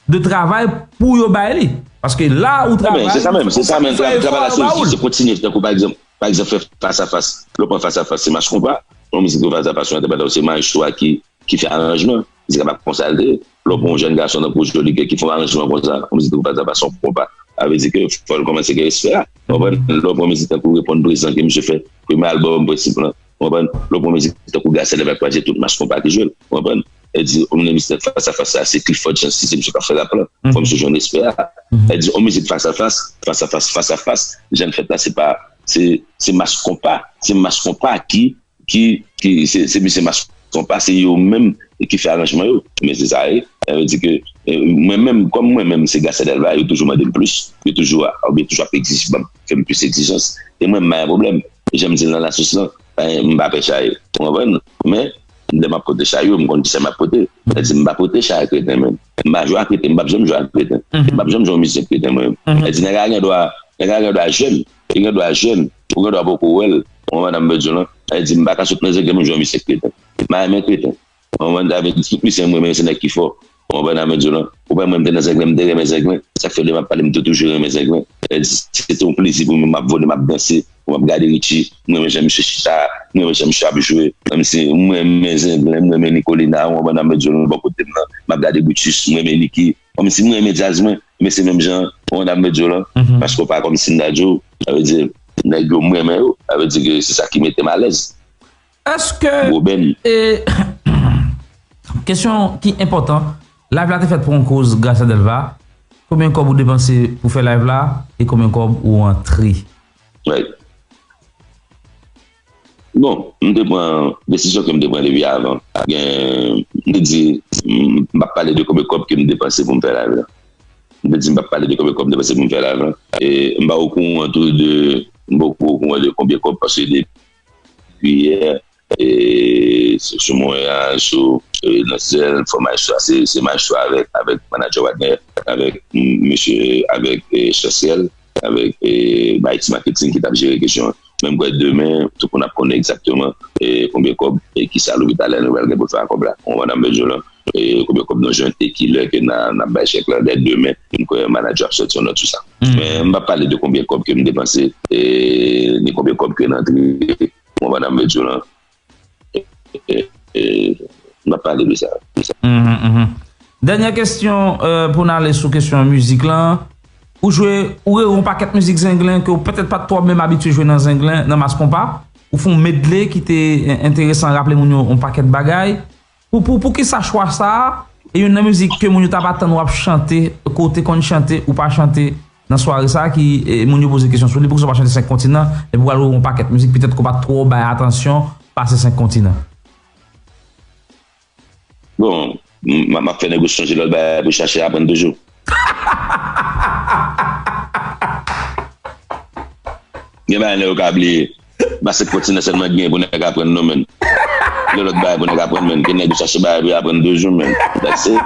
de travay pou yo bay li. Paske la ou travay, se sa menm, se sa menm, travay la se kontinye, tankou pa egzanp, pa egzanp, fè fas a fas. Lè w pran fas a fas, se Mass Konpa. Yon mizik de fas a fas, yon entèpretasyon, se Maestro a ki, ki fè aranjman. Mizik la pa konsa l te ye. Lè w pran yon jèn gason tankou Joly Guy ki fè yon aranjman konsa, yon mizik de fas a fas, se yon konpa. Sa vle di ke fò l kòmanse gen respè a. Ou konprann? Lè w pran mizik tankou Reponn Prezan ke misye fè, premye albòm Prensip lan. Ou konprann? Lè w pran mizik tankou Gracia Delva kraze tout Mass Konpa ki jwe l. Ou konprann? E di, yon mizik fas a fas sa, se Clifford Chance, se misye k ap fè rap lan. Fò misye jwenn respè a. E di, yon mizik fas a fas, fas a fas, fas a fas, jan l fèt la, se pa, se, se Mass Konpa, se Mass Konpa ki, ki, ki, se, se misye Mass Konpa, se yo menm ki fè aranjman yo. Men se sa, e, sa vle di ke, e, mwen menm, kòm mwen menm, se Gracia Delva, yo toujou mande m plis, yo toujou, oubyen toujou ap egzije ban m, fè m plis egzijans. E mwen, m pa gen pwoblèm. Jan m di l nan lasos lan, pa gen, m pa pè chay. Ou konprann? Men, lè m ap pote chay yo, m konn kisa m ap pote. Sa di, m pa pote chay kreten menm. M pa jwe ak kreten, m p ap janm jwe ak kreten. M p ap janm jwe yon mizik kreten mwen menm. Sa di, nèg la gen dwa, nèg la gen dwa jèn, li gen dwa jèn, ou gen dwa poko wè l. Ou konprann sa m vle di w lan? Sa di, m pa ka sot nan Zenglen pou m jwe yon mizik kreten. M pa renmen kreten. Ou konprann? Sa vle di, tout mizik mwen renmen, se nèg ki fò. Ou konprann sa m vle di w lan? Ou pa wè mwen, m te nan Zenglen, m te renmen Zenglen. Sa k fè lè m ap pale, m te toujou renmen Zenglen. Sa di, se te yon plezi pou mwen, m ap vole, m ap danse, m ap gade Richie, m renmen jan misye chita, m renmen jan misye ap jwe. Menm si m renmen Zenglen, m renmen Nicolina, ou konprann sa m vle di w lan, bò kote m nan, m ap gade Brutus, m renmen Nicky. Kòmsi m renmen djaz mwen, men se menm jan Wanda m vle di w lan. Paske w pa kòmsi m ta di w, sa vle di, nèg yo m renmen yo, sa vle di ke se sa ki mete m alèz. Èske Gwo bèn. E, kesyon ki enpòtan, live la te fèt pou yon koz, Gracia Delva. Konbyen kòb ou depanse pou fè live la e konbyen kòb ou antre? Right. Bon, m te pran desizyon ke m te pran depi avan. Gen, m te di, m, m p ap pale de konbyen kòb ke m depanse pou m fè live la. M te di, m p ap pale de konbyen kòb m depanse pou m fè live la. E m pa okouran tou de, m pa okouran de konbyen kòb, paske depi yè, e, sou, sou mwen an, sou, e, nan sèl fò Maestro a, se, se Maestro avèk, avèk manager partner, avèk, m, mesye, avèk, e, Chancel, avèk, e, Bay Ti Marketing ki t ap jere kesyon an. Men m kwè demen, tout moun ap konnen egzakteman, e, konbyen kòb, e, kisa Lopital Lè nou pral gen pou fè ak kòb la. Ou konprann sa m vle di w lan? E, konbyen kòb nou jwenn e kilè ke n a, n ap bay chèk la. Dè demen, m kwè manager ap sòti yon nòt sou sa. Men m p ap pale de konbyen kòb ke m depanse, e, ni konbyen kòb ke n antre. Ou konprann sa m vle di w lan? E, e, e, m ap pale de sa. Mhm, mhm. Dènyè kesyon, euh, pou n ale sou kesyon mizik lan. Ou jwe, ou rele yon pakèt mizik Zenglen ke w petèt pa t twò menm abitye jwe nan Zenglen, nan Mass Konpa. Ou fè yon medley ki te en-, enteresan, raple moun yo yon pakèt bagay. Pou, pou, poukisa chwa sa a? E youn nan mizik ke moun yo t ap atann w ap chante, ke w te konn chante, ou pa chante nan sware sa a ki, e, moun yo poze kesyon sou li, poukisa w pa chante Senk Kontinan, epi w al yon pakèt mizik, petèt ke w pa t twò bay atansyon pase Senk Kontinan? Bon, m, m, m ap fè nèg yo sonje lòt bagay pou chache aprann toujou. Gen bagay nèg yo ka bliye. Pa Senk Kontinan sèlman gen pou nèg aprann non, menn. Gen lòt bagay pou nèg aprann, menn. Ke nèg yo chache bagay pou yo aprann toujou, menn. That's it.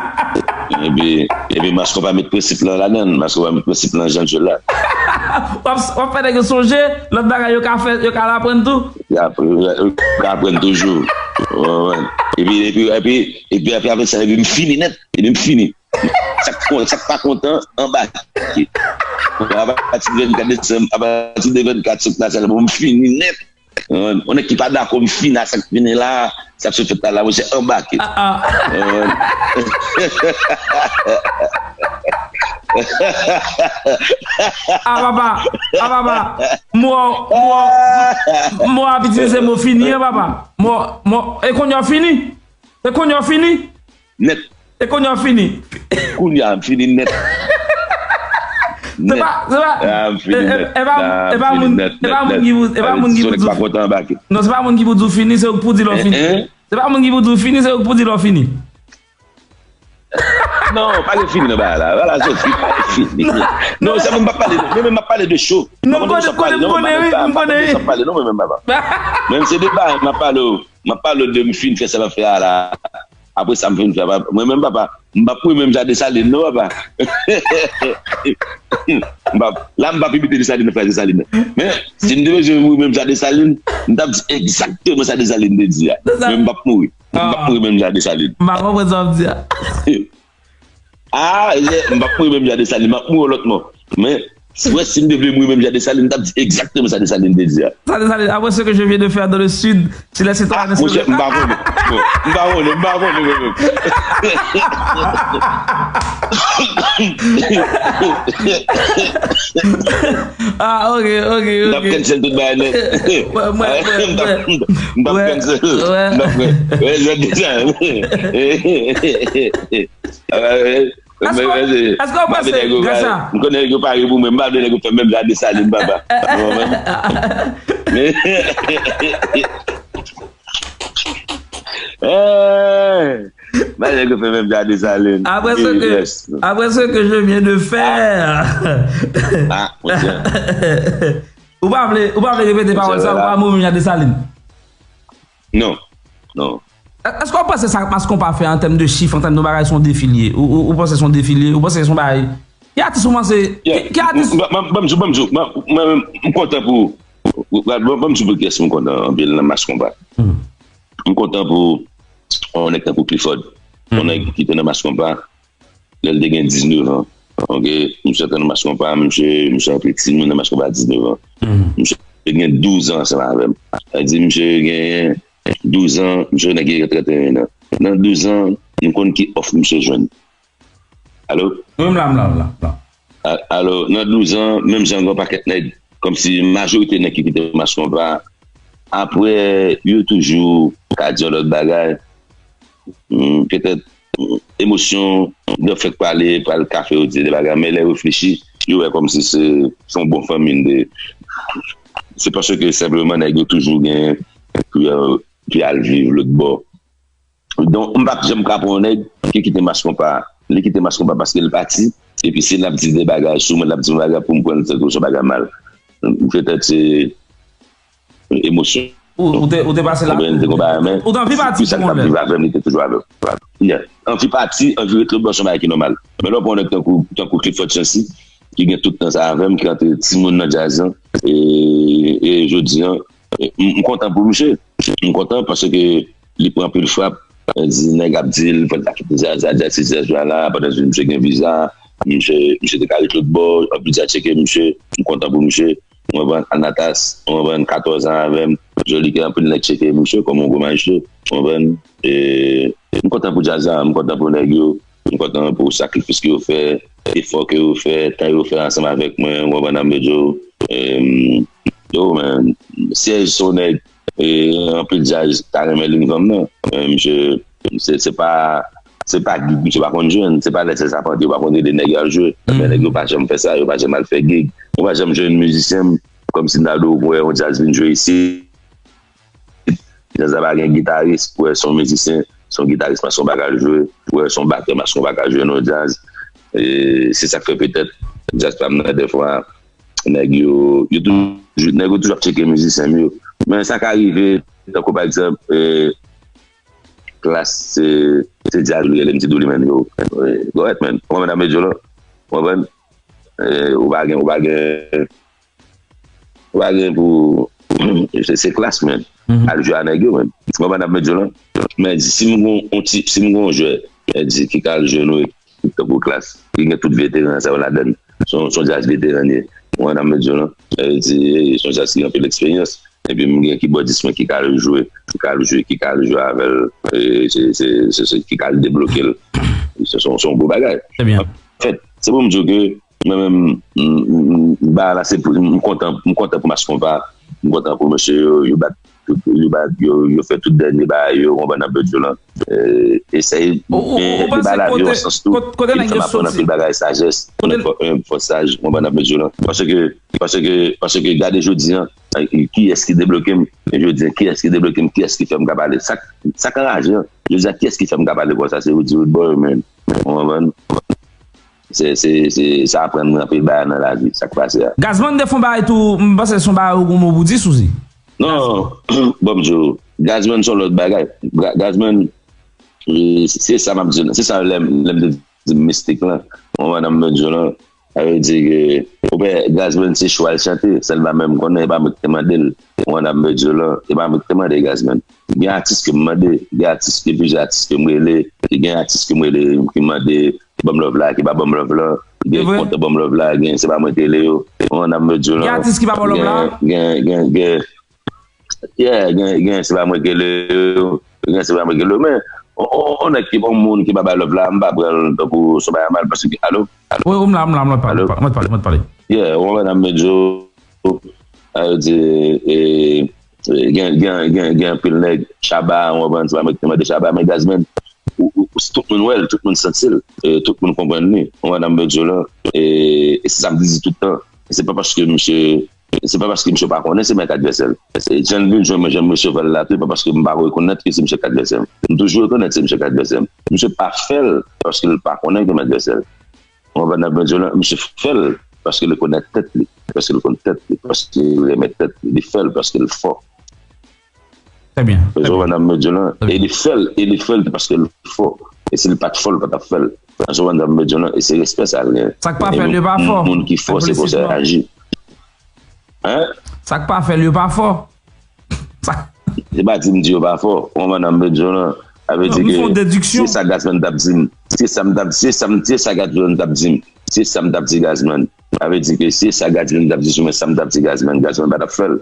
Epi, epi Mass Konpa met prensip lan ladann. Mass Konpa met prensip lan jan l jwe la. W ap, w ap fè nèg yo sonje lòt bagay yo ka fè, yo ka al aprann tou. Yo ap, yo ka aprann toujou. Ou konprann? Epi, epi, epi, epi, epi apre sa, epi m fini nèt. Epi m fini. Sa k kon-, sa k pa kontan, anbake. Apati de vennkat desanm, apati de vennkat septanm, sa bon, m fini nèt. Yon nèg ki pa dakò, m fini a sa k fini la, sa k sot fèt la, la, monchè, anbake. Ah, ah. Ah, papa, ah, papa. Mo, mo, mo ap itilize mo fini an, papa. Mo, mo, e kounye a w fini? E kounye a w fini? Nèt. E kounye a w fini? Kounye a, m fini nèt. Se pa, se pa, ah, m fini e, e, nèt. E pa, ah, e pa moun, e pa moun ki pou, e pa moun ki pou di w fini. Non, se pa moun ki pou di w fini, se ou k pou di lè w fini. Se pa moun ki pou di w fini, se ou k pou di lè w fini. Non, pa gen fini nan bagay la. Bagay la soti, pa gen fini. Non, non, sa m p ap pale, mwen menm m ap pale de show. Non, m konnen, m konnen, wi, m konnen, wi. Non, mwen menm papa. Menm se de bagay m ap pale w. M ap pale w de m fin fè sa m ap fè a la. Apre sa m fin fè, mwen menm papa, m p ap mouri menm jan Desalin non, papa. M p ap, la m p ap imite Desalin nan fraz Desalin nan. Men, si m te bezwen mouri menm jan Desalin, m t ap di egzakteman sa Desalin te di a. Men m p ap mouri. M p ap mouri menm jan Desalin. M pa konprann sa w ap di a. Ah, m p ap mouri menm jan Desalin, m ap mouri yon lòt mò. Men, si, wè, si m te vle mouri menm jan Desalin, m t ap di egzakteman sa Desalin te di a. Sa Desalin, après ce que je viens de faire dans le sud, si les citoyens... Ah, monchè, m pa konnen. M pa konnen, m pa konnen mwen menm. Ah, ok, ok, ok. M t ap cancel tout bagay nèt. M t ap cancel. M t ap cancel. Wè, jan Desalin. Èske, èske w panse, Gracia? M konnen nèg yo pare pou mwen, m pa vle nèg yo fè menm jan Desalin, papa. M pa vle nèg yo fè menm jan Desalin. Après ce que, après ce que je viens de faire. Ah, mon Dieu. Ou pa vle, ou pa vle repete pawòl sa, ou pa mouri jan Desalin. Non, non. Èske w panse sa Mass Konpa fè an tèm de chif, an tèm de bagay, se yon defi l ye? Ou, ou, ou panse se yon defi l ye? Ou panse se yon bagay? Ki atis ou panse? Ki, ki atis? Ban m di w, ban m di w, mwen, mwen, m kontan pou, ban m di w pou kiyès m kontan anpil nan Mass Konpa. M kontan pou yon nèg tankou Clifford, yon nèg ki te nan Mass Konpa, lè l te gen diznèf an. Ok, misye antre nan Mass Konpa, misye, misye antre timoun nan Mass Konpa a diznèf an. Misye gen douz an ansanm avè m. Sa vle di, misye gen douz an, misye nèk gen trannteyen an. Nan douz an, nou konn ki òf misye jwenn. Alo? Wi, m la, m la, m la, m la. A- Alo, nan douz an, menm jan gen yon pakèt nèg, kòmsi majorite nèg ki kite Mass Konpa, apre, yo toujou ka di yon lòt bagay. Hmm, petèt, hmm, emosyon, lè fèk pale, pral ka fè yo di de bagay, men lè yo reflechi, yo wè kòmsi se se yon bon fanmi n de. Se paske senpleman nèg yo toujou gen pou yo, pou yo al viv lòt bò. Donk, m p ap janm ka pran yon nèg ki kite Mass Konpa. Li kite Mass Konpa paske l pati, epi si l ap di de bagay sou mwen, l ap di yon bagay pou m pran l tankou se yon bagay mal. Petèt se emosyon. Ou, ou te, ou te pase la. Konprann, te konn bagay, men ou te anvi pati pou sa l t ap viv avè m, li te toujou avè m. Yeah. Anvi pati, anvi ret lòt bò, se yon bagay ki nòmal. Men lè w pran yon nèg tankou, tankou Clifford Chancy, ki gen tout tan sa avè m, ki antre timoun nan djaz lan, e, e jodi an, e, m, m kontan pou misye. M kontan paske li pran anpil frap, e, di nèg ap di l, fò l ta kite djaz la, djaz sesi, djaz la, pandan misye gen viza, misye, misye te ka ret lòt bò, anpil djaz tcheke misye, m kontan pou misye. Ou konprann? Anatas, ou konprann, katòz an avè m. Joli ke anpil nèg tcheke misye kòm yon gwo majistra. Ou konprann? E, m kontan pou djaz la, m kontan pou nèg yo, m kontan pou sakrifis ke yo fè, efò ke yo fè, tan yo fè ansanm avèk mwen, ou konprann, m ap di w, em, yo, men, Serge se yon nèg, e, anpil djaz ta renmen li vin vann nan. E, misye, se, se pa, se pa gig misye pa konn jwenn, se pa lè se sa pante yo pa konn rele nèg yo al jwe. Men nèg yo pa janm fè sa, yo pa janm al fè gig. Yo pa janm jwenn mizisyen, kòmsi m ta di w, pou wè yon djaz vin jwe isit. Djaz la pa gen gitaris, pou wè se yon mizisyen, se yon gitaris Mass Konpa ka jwe, pou wè se yon batè Mass Konpa ka jwe nan yon djaz. E se sa k fè petèt djaz pa m nan dèfwa, nèg yo, yo toujou, nèg yo toujou ap tcheke mizisyen m yo. Men sa ka rive, tankou pa egzanp, e, Klass, se, se djaz li rele m, ti Douli, men yo, e, go ahead, man. Ou konprann sa m vle di w la? Ou konprann? E, ou pa gen, ou pa gen, ou pa gen pou, se, se Klass, men. Al jwe a nèg yo, men. Ou konprann sa m vle di w la? Men si m gon, on ti, si m gon jwè, e, di, ki ka al jwe nou, tankou Klass, ki gen tout veteran sa yo ladann. Se yon, se yon djaz veteran ye. Ou konprann sa m vle di w la? Sa vle di, se yon djaz ki gen anpil eksperyans. Epi m gen kibòdis mwen ki ka al jwe, ki ka al jwe, ki ka al jwe avè l. E se, se, se, se, ki ka al debloke l. Se, se, se yon gwo bagay. Anfèt, se pou m di w ke mwen menm, m, m, m, bagay la, se pou, m kontan, m kontan pou Mass Konpa, m kontan pou mesye yo, yo bat, yo bat, yo, yo fè tout dènye bagay yo, ou konprann sa m vle di w la. E, eseye, men, de bagay la vin yon sans tou, ki fè m aprann anpil bagay, sajès, mwen fò, mwen fò saj, ou konprann sa m vle di w la. Paske, paske, paske gade jodi an, kiyès ki debloke m, jodi an, kiyès ki debloke m, kiyès ki fè m ka pale. Sa, sa k anraje an, jodi an, kiyès ki fè m ka pale konsa, se Rudy Roodboy, man. Ou konprann? Se, se, se, sa aprann mwen anpil bagay nan lavi, sa k pase a. Gazman te fè yon bagay tou, m panse se yon bagay ou gon mo pou di sou li. Non, bon, m di w, Gazman se yon lòt bagay. Ga- Gazman, e, se sa m ap di w, se sa lè, lè m te di mistik lan. Ou konprann sa m di w lan? Sa vle di ke, ou wè, Gazman se cho al chante, sèlman men m konnen, e pa mwen ki te mande l. Ou konprann sa m di w lan? E pa mwen ki te mande Gazman. Gen atis ke m mande, gen atis, gen plizyè atis ke m rele, gen atis ke m rele, ki mande, ban m love la, ki pa ban m love la. Gen ki kontan ban m love la, gen se pa mwen ki rele yo. Ou konprann sa m vle di w lan? Gen atis ki pa ban w love la? Gen, gen, gen, gen, yeah, gen, gen se pa mwen ki rele yo. Gen se pa mwen ki rele yo. Men, on, on, on nèg ki, on moun ki pa bay love la, m pa pran l tankou se yon bagay mal, paske, alo? Wi, wi, m la, m la, mwen pale, mwen pale, mwen pale. Yeah, ou konprann sa m vle di w? Sa vle di, e, e, gen, gen, gen, gen anpil nèg, Shabba, ou konprann, se pa mwen ki te mande Shabba, men Gazman, ou, ou, ou, tout moun wè l, tout moun santi l, e, tout moun konprann li. Ou konprann sa m vle di w lan? E, e se sa m di tout tan. Se pa paske misye, se pa paske misye pa konnen se mwen k advèsè l. E jan l vin jwenn mwen, jan m resevwa l la tou, e pa paske m pa rekonèt ke se misye k advèsè m. M toujou rekonèt se misye k advèsè m. Misye pa fè l paske l pa konnen ke m advèsè l. Ou konprann sa m vle di w lan? Misye fè l paske l rekonèt tèt li, paske l konn tèt li, paske l renmen tèt li. Li fè l paske l fò. Trè byen. Ou konprann sa m vle di w lan? E li fè l, e li fè l paske l fò. E si l pa t fò, l pa t ap fè l. Ou konprann sa m vle di w lan? E se respè sa l gen. Sa k pa fè l, yo pa fò. Moun ki fò, se konsa y aji. Hein? Sa k pa fè l, yo pa fò. Sa... Se pa di m di yo pa fò. Ou konprann sa m vle di w lan? Sa vle di ke se sa Gazman t ap di m. Se sa m t ap, se sa m, se sa Gazman t ap di m. Se sa m t ap di Gazman. Sa vle di ke se sa Gazman t ap di sou mwen, sa m t ap di Gazman, Gazman pa t ap fè l.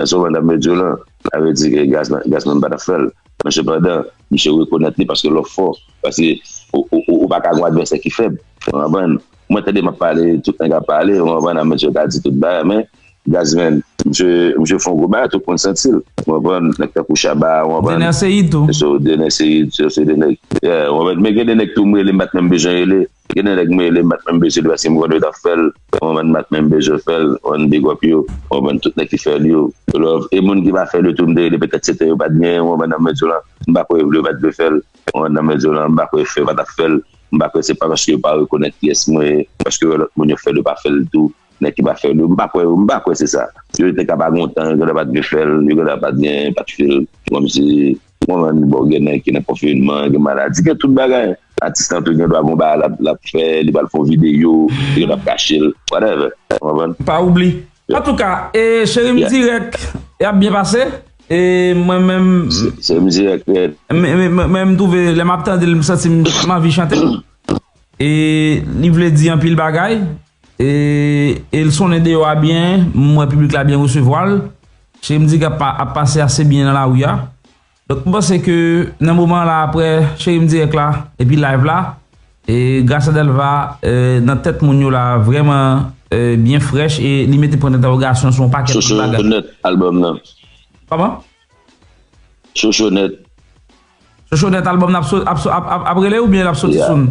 Èske w konprann sa m vle di w lan? Sa vle di ke Gazman, Gazman pa t ap fè l. Men sepandan, misye rekonèt li paske l fò. Paske ou, ou, ou, ou pa ka gen yon advèsè ki fèb. Ou konprann? Mwen tande m ap pale, tout nèg ap pale, ou konprann, Amèdyo ka di tout bagay, men Gazman, misye, misye fè yon gwo bagay, tout moun santi l. Ou konprann? Nèg tankou Shabba, ou konprann? Dener Ceïd tou. So, Dener Ceïd, so, se de nèg. Yeah, ou konprann? Men gen de nèg tou m rele, m pa t menm bezwen rele. Gen de nèg m rele, m pa t menm bezwen rele, paske m konnen yo t ap fè l. Ou konprann? M pa t menm bezwen fè l. Ou konprann? Big up yo. Ou konprann? Tout nèg ki fè l yo. Love. E moun ki pa fè l yo tou, m te rele, petèt se tan yo pa t genyen, ou konprann, nan medyo lan. M pa kwè yo vle, yo pa t vle fè l. Ou konprann, nan medyo lan, m pa kwè yo fè, yo pa t ap fè l. M pa kwè se pa paske yo pa rekonèt kiyès mwen ye, paske yo wè lòt moun yo fè l, yo pa fè l tou. Nèg ki pa fè l, yo, m pa kwè, m pa kwè se sa. Yo te ka pa gen tan, yo genlè pa t vle fè l, yo genlè pa t gen, pa t fè l. Kòmsi, ou konprann, bon, gen nèg ki nan konfinman, gen maladi, gen tout bagay. Atis lan tou gen dwa gen yon bagay l ap, l ap fè, li pral fè yon videyo, li genlè ap kache l, whatever. Ou konprann? Pa oubli. Yeah. Antouka, e, Cheri m Yeah. Dirèk, y ap byen pase. E mwen menm, Se, se m dirèk, yeah. men, men, men, men m twouve, lè m ap tande l, m santi m, m anvi chante. E li vle di anpil bagay. E, e l sonnen deyò a byen, m wè piblik la byen resevwa l. Cheri m Dirèk ap, pa- ap pase ase byen nan lari a. Donk, m panse ke nan moman la, apre Cheri m Dirèk la, epi live la, e Gracia Delva, e, nan tèt moun yo la, vrèman, e, byen frèch, e li mete pwen dentèwogasyon sou yon pakèt lòt bagay. Chochonèt, albòm nan. Kòman? Chochonèt. Chochonèt, albòm nan ap, so- ap, so- ap, ap, ap rele oubyen l ap soti Yeah. soon?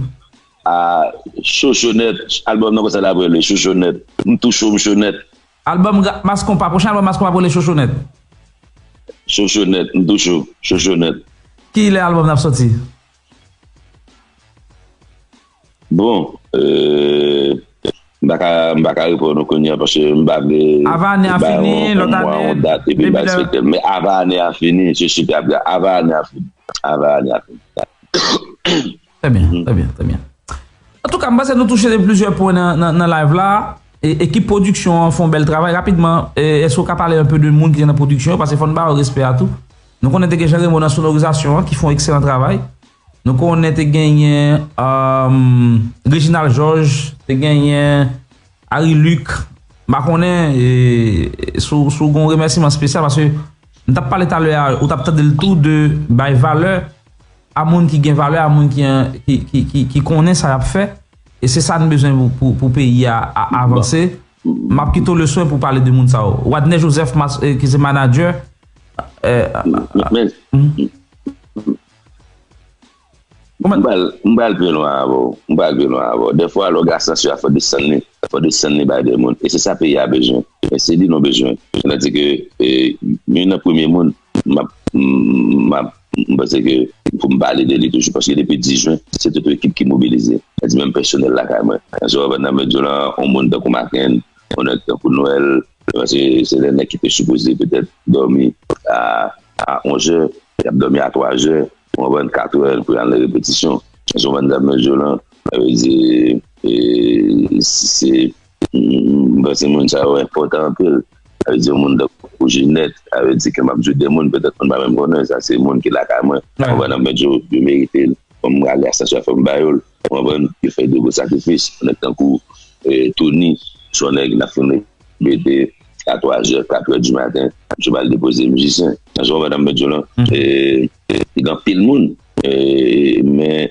A, Chochonèt, albòm nan konsa l ap rele, Chochonèt. M tou cho, m chonèt. Albòm Gra- Mass Konpa, pwochen albòm Mass Konpa ap rele Chochonèt. Chochonèt, m tou cho, Chochonèt. Ki lè albòm nan ap soti? Bon, euh, m pa ka, m pa ka reponn ou kounye a paske m pa vle. Avan ane a fini, lòt ane, yon dat, epi depi bay lè- sektè. Men avan ane a fini, se sipè ap di avan ane a fini. Avan ane a fini. Trè byen, trè byen, trè byen. Antouka, m panse nou touche de plizyè pwen nan, nan, nan live la. E, ekip pwodiksyon an fè yon bèl travay. Rapidman, e, èske w ka pale un peu de moun ki te nan pwodiksyon yo? Paske fò n ba yo respè a tou. Nou konnen te gen Jean Raymond nan sonorizasyon an ki fè yon ekselan travay. Nou konnen te genyen, um, Reginald Georges, te genyen Harry Luc. M pa konnen, e, si w, si w gen yon remèsiman espesyal, paske m t ap pale talè a, ou t ap tande l tou de bay valè a moun ki gen valè, a moun ki, ki, ki, ki, ki konnen sa y ap fè. E se sa n bezwen pou, pou, pou peyi a, a avanse. M ap kite w le swen pou pale de moun sa yo. Wadner Joseph, mas- e, ki se manadjè. E, Men, m pral, m pral pi lwen avè w. M pral pi lwen avè w. Dèfwa, lè w gen asansè a, fò desann li. Fò desann li bay de moun. E se sa peyi a bezwen. E se li nou bezwen. Sètadi ke, e, youn nan premye moun, m ap, m ap, m panse ke pou m pale de li toujou, paske depi dis jen, se tout yon ekip ki mobilize. Sètadi menm pèsonèl lakay mwen. Paske w konprann nan medyo lan, yon moun tankou Maken, yon nèg tankou Nwèl, paske se de nèg ki te sipoze petèt dòmi a, a onz è, y ap dòmi a twa è, ou konprann, kat è pou y al nan repetisyon. Paske w konprann nan medyo lan, sa vle di, e, se, m panse moun sa yo enpòtan anpil. Sa vle di yon moun tankou Jinèt, sa vle di ke m ap di de moun, petèt moun pa menm konnen, sa se moun ki lakay mwen. Ou konprann, nan medyo, yo merite l. Fò m rale asansè a, fò m ba yo l. Ou konprann? Yo fè de gwo sakrifis. Yon nèg tankou, e, Tony, se yon nèg n ap fin repete a twa è, kat è di maten, misye pral depoze mizisyen. Nan jan w konprann, nan medyo lan, e, e, gen anpil moun, e, men,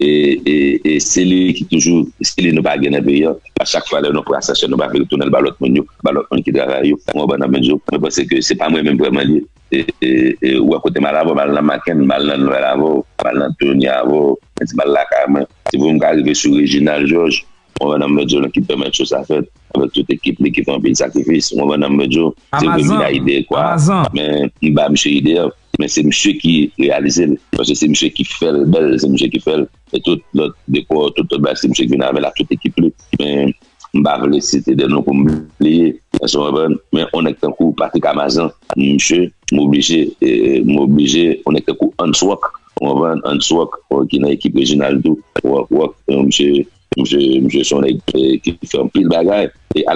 e, e, e se li ki toujou, se li nou pa gen nan peyi a. A chak fwa lè nou pran asansè, nou pa vle retounen l ba lòt moun yo, ba lòt moun ki travay yo. Ou konprann, nan medyo, mwen panse ke se pa mwen menm vrèman li ye. E, e, e, ou wè kote m al avè w, m al nan Maken, m al nan Nwèl avè w, m al nan Tony avè w, m di m al lakay mwen. Si pou m ka rive sou Reginald Georges, ou konprann, nan medyo lan ki pèmèt cho sa fèt, avèk tout ekip li ki fè anpil sakrifis, ou konprann, nan medyo, se vre m gen ide kwa, men m ba misye ide a, men se misye ki reyalize l, paske se misye ki fè l bèl, se misye ki fè l, e tout lòt dekò, tout lòt bagay, se misye ki vin avè l ak tout ekip li, men m pa vle site de non pou m bliye, èske w konprann? Men yon nèg tankou Patrick Amazan, misye, m oblije, e, m oblije, yon nèg tankou Hans Rock, ou konprann? Hans Rock, ki nan ekip Reginald tou, Rock, Rock, e, misye, misye, misye se yon nèg, e, ki fè anpil bagay. E a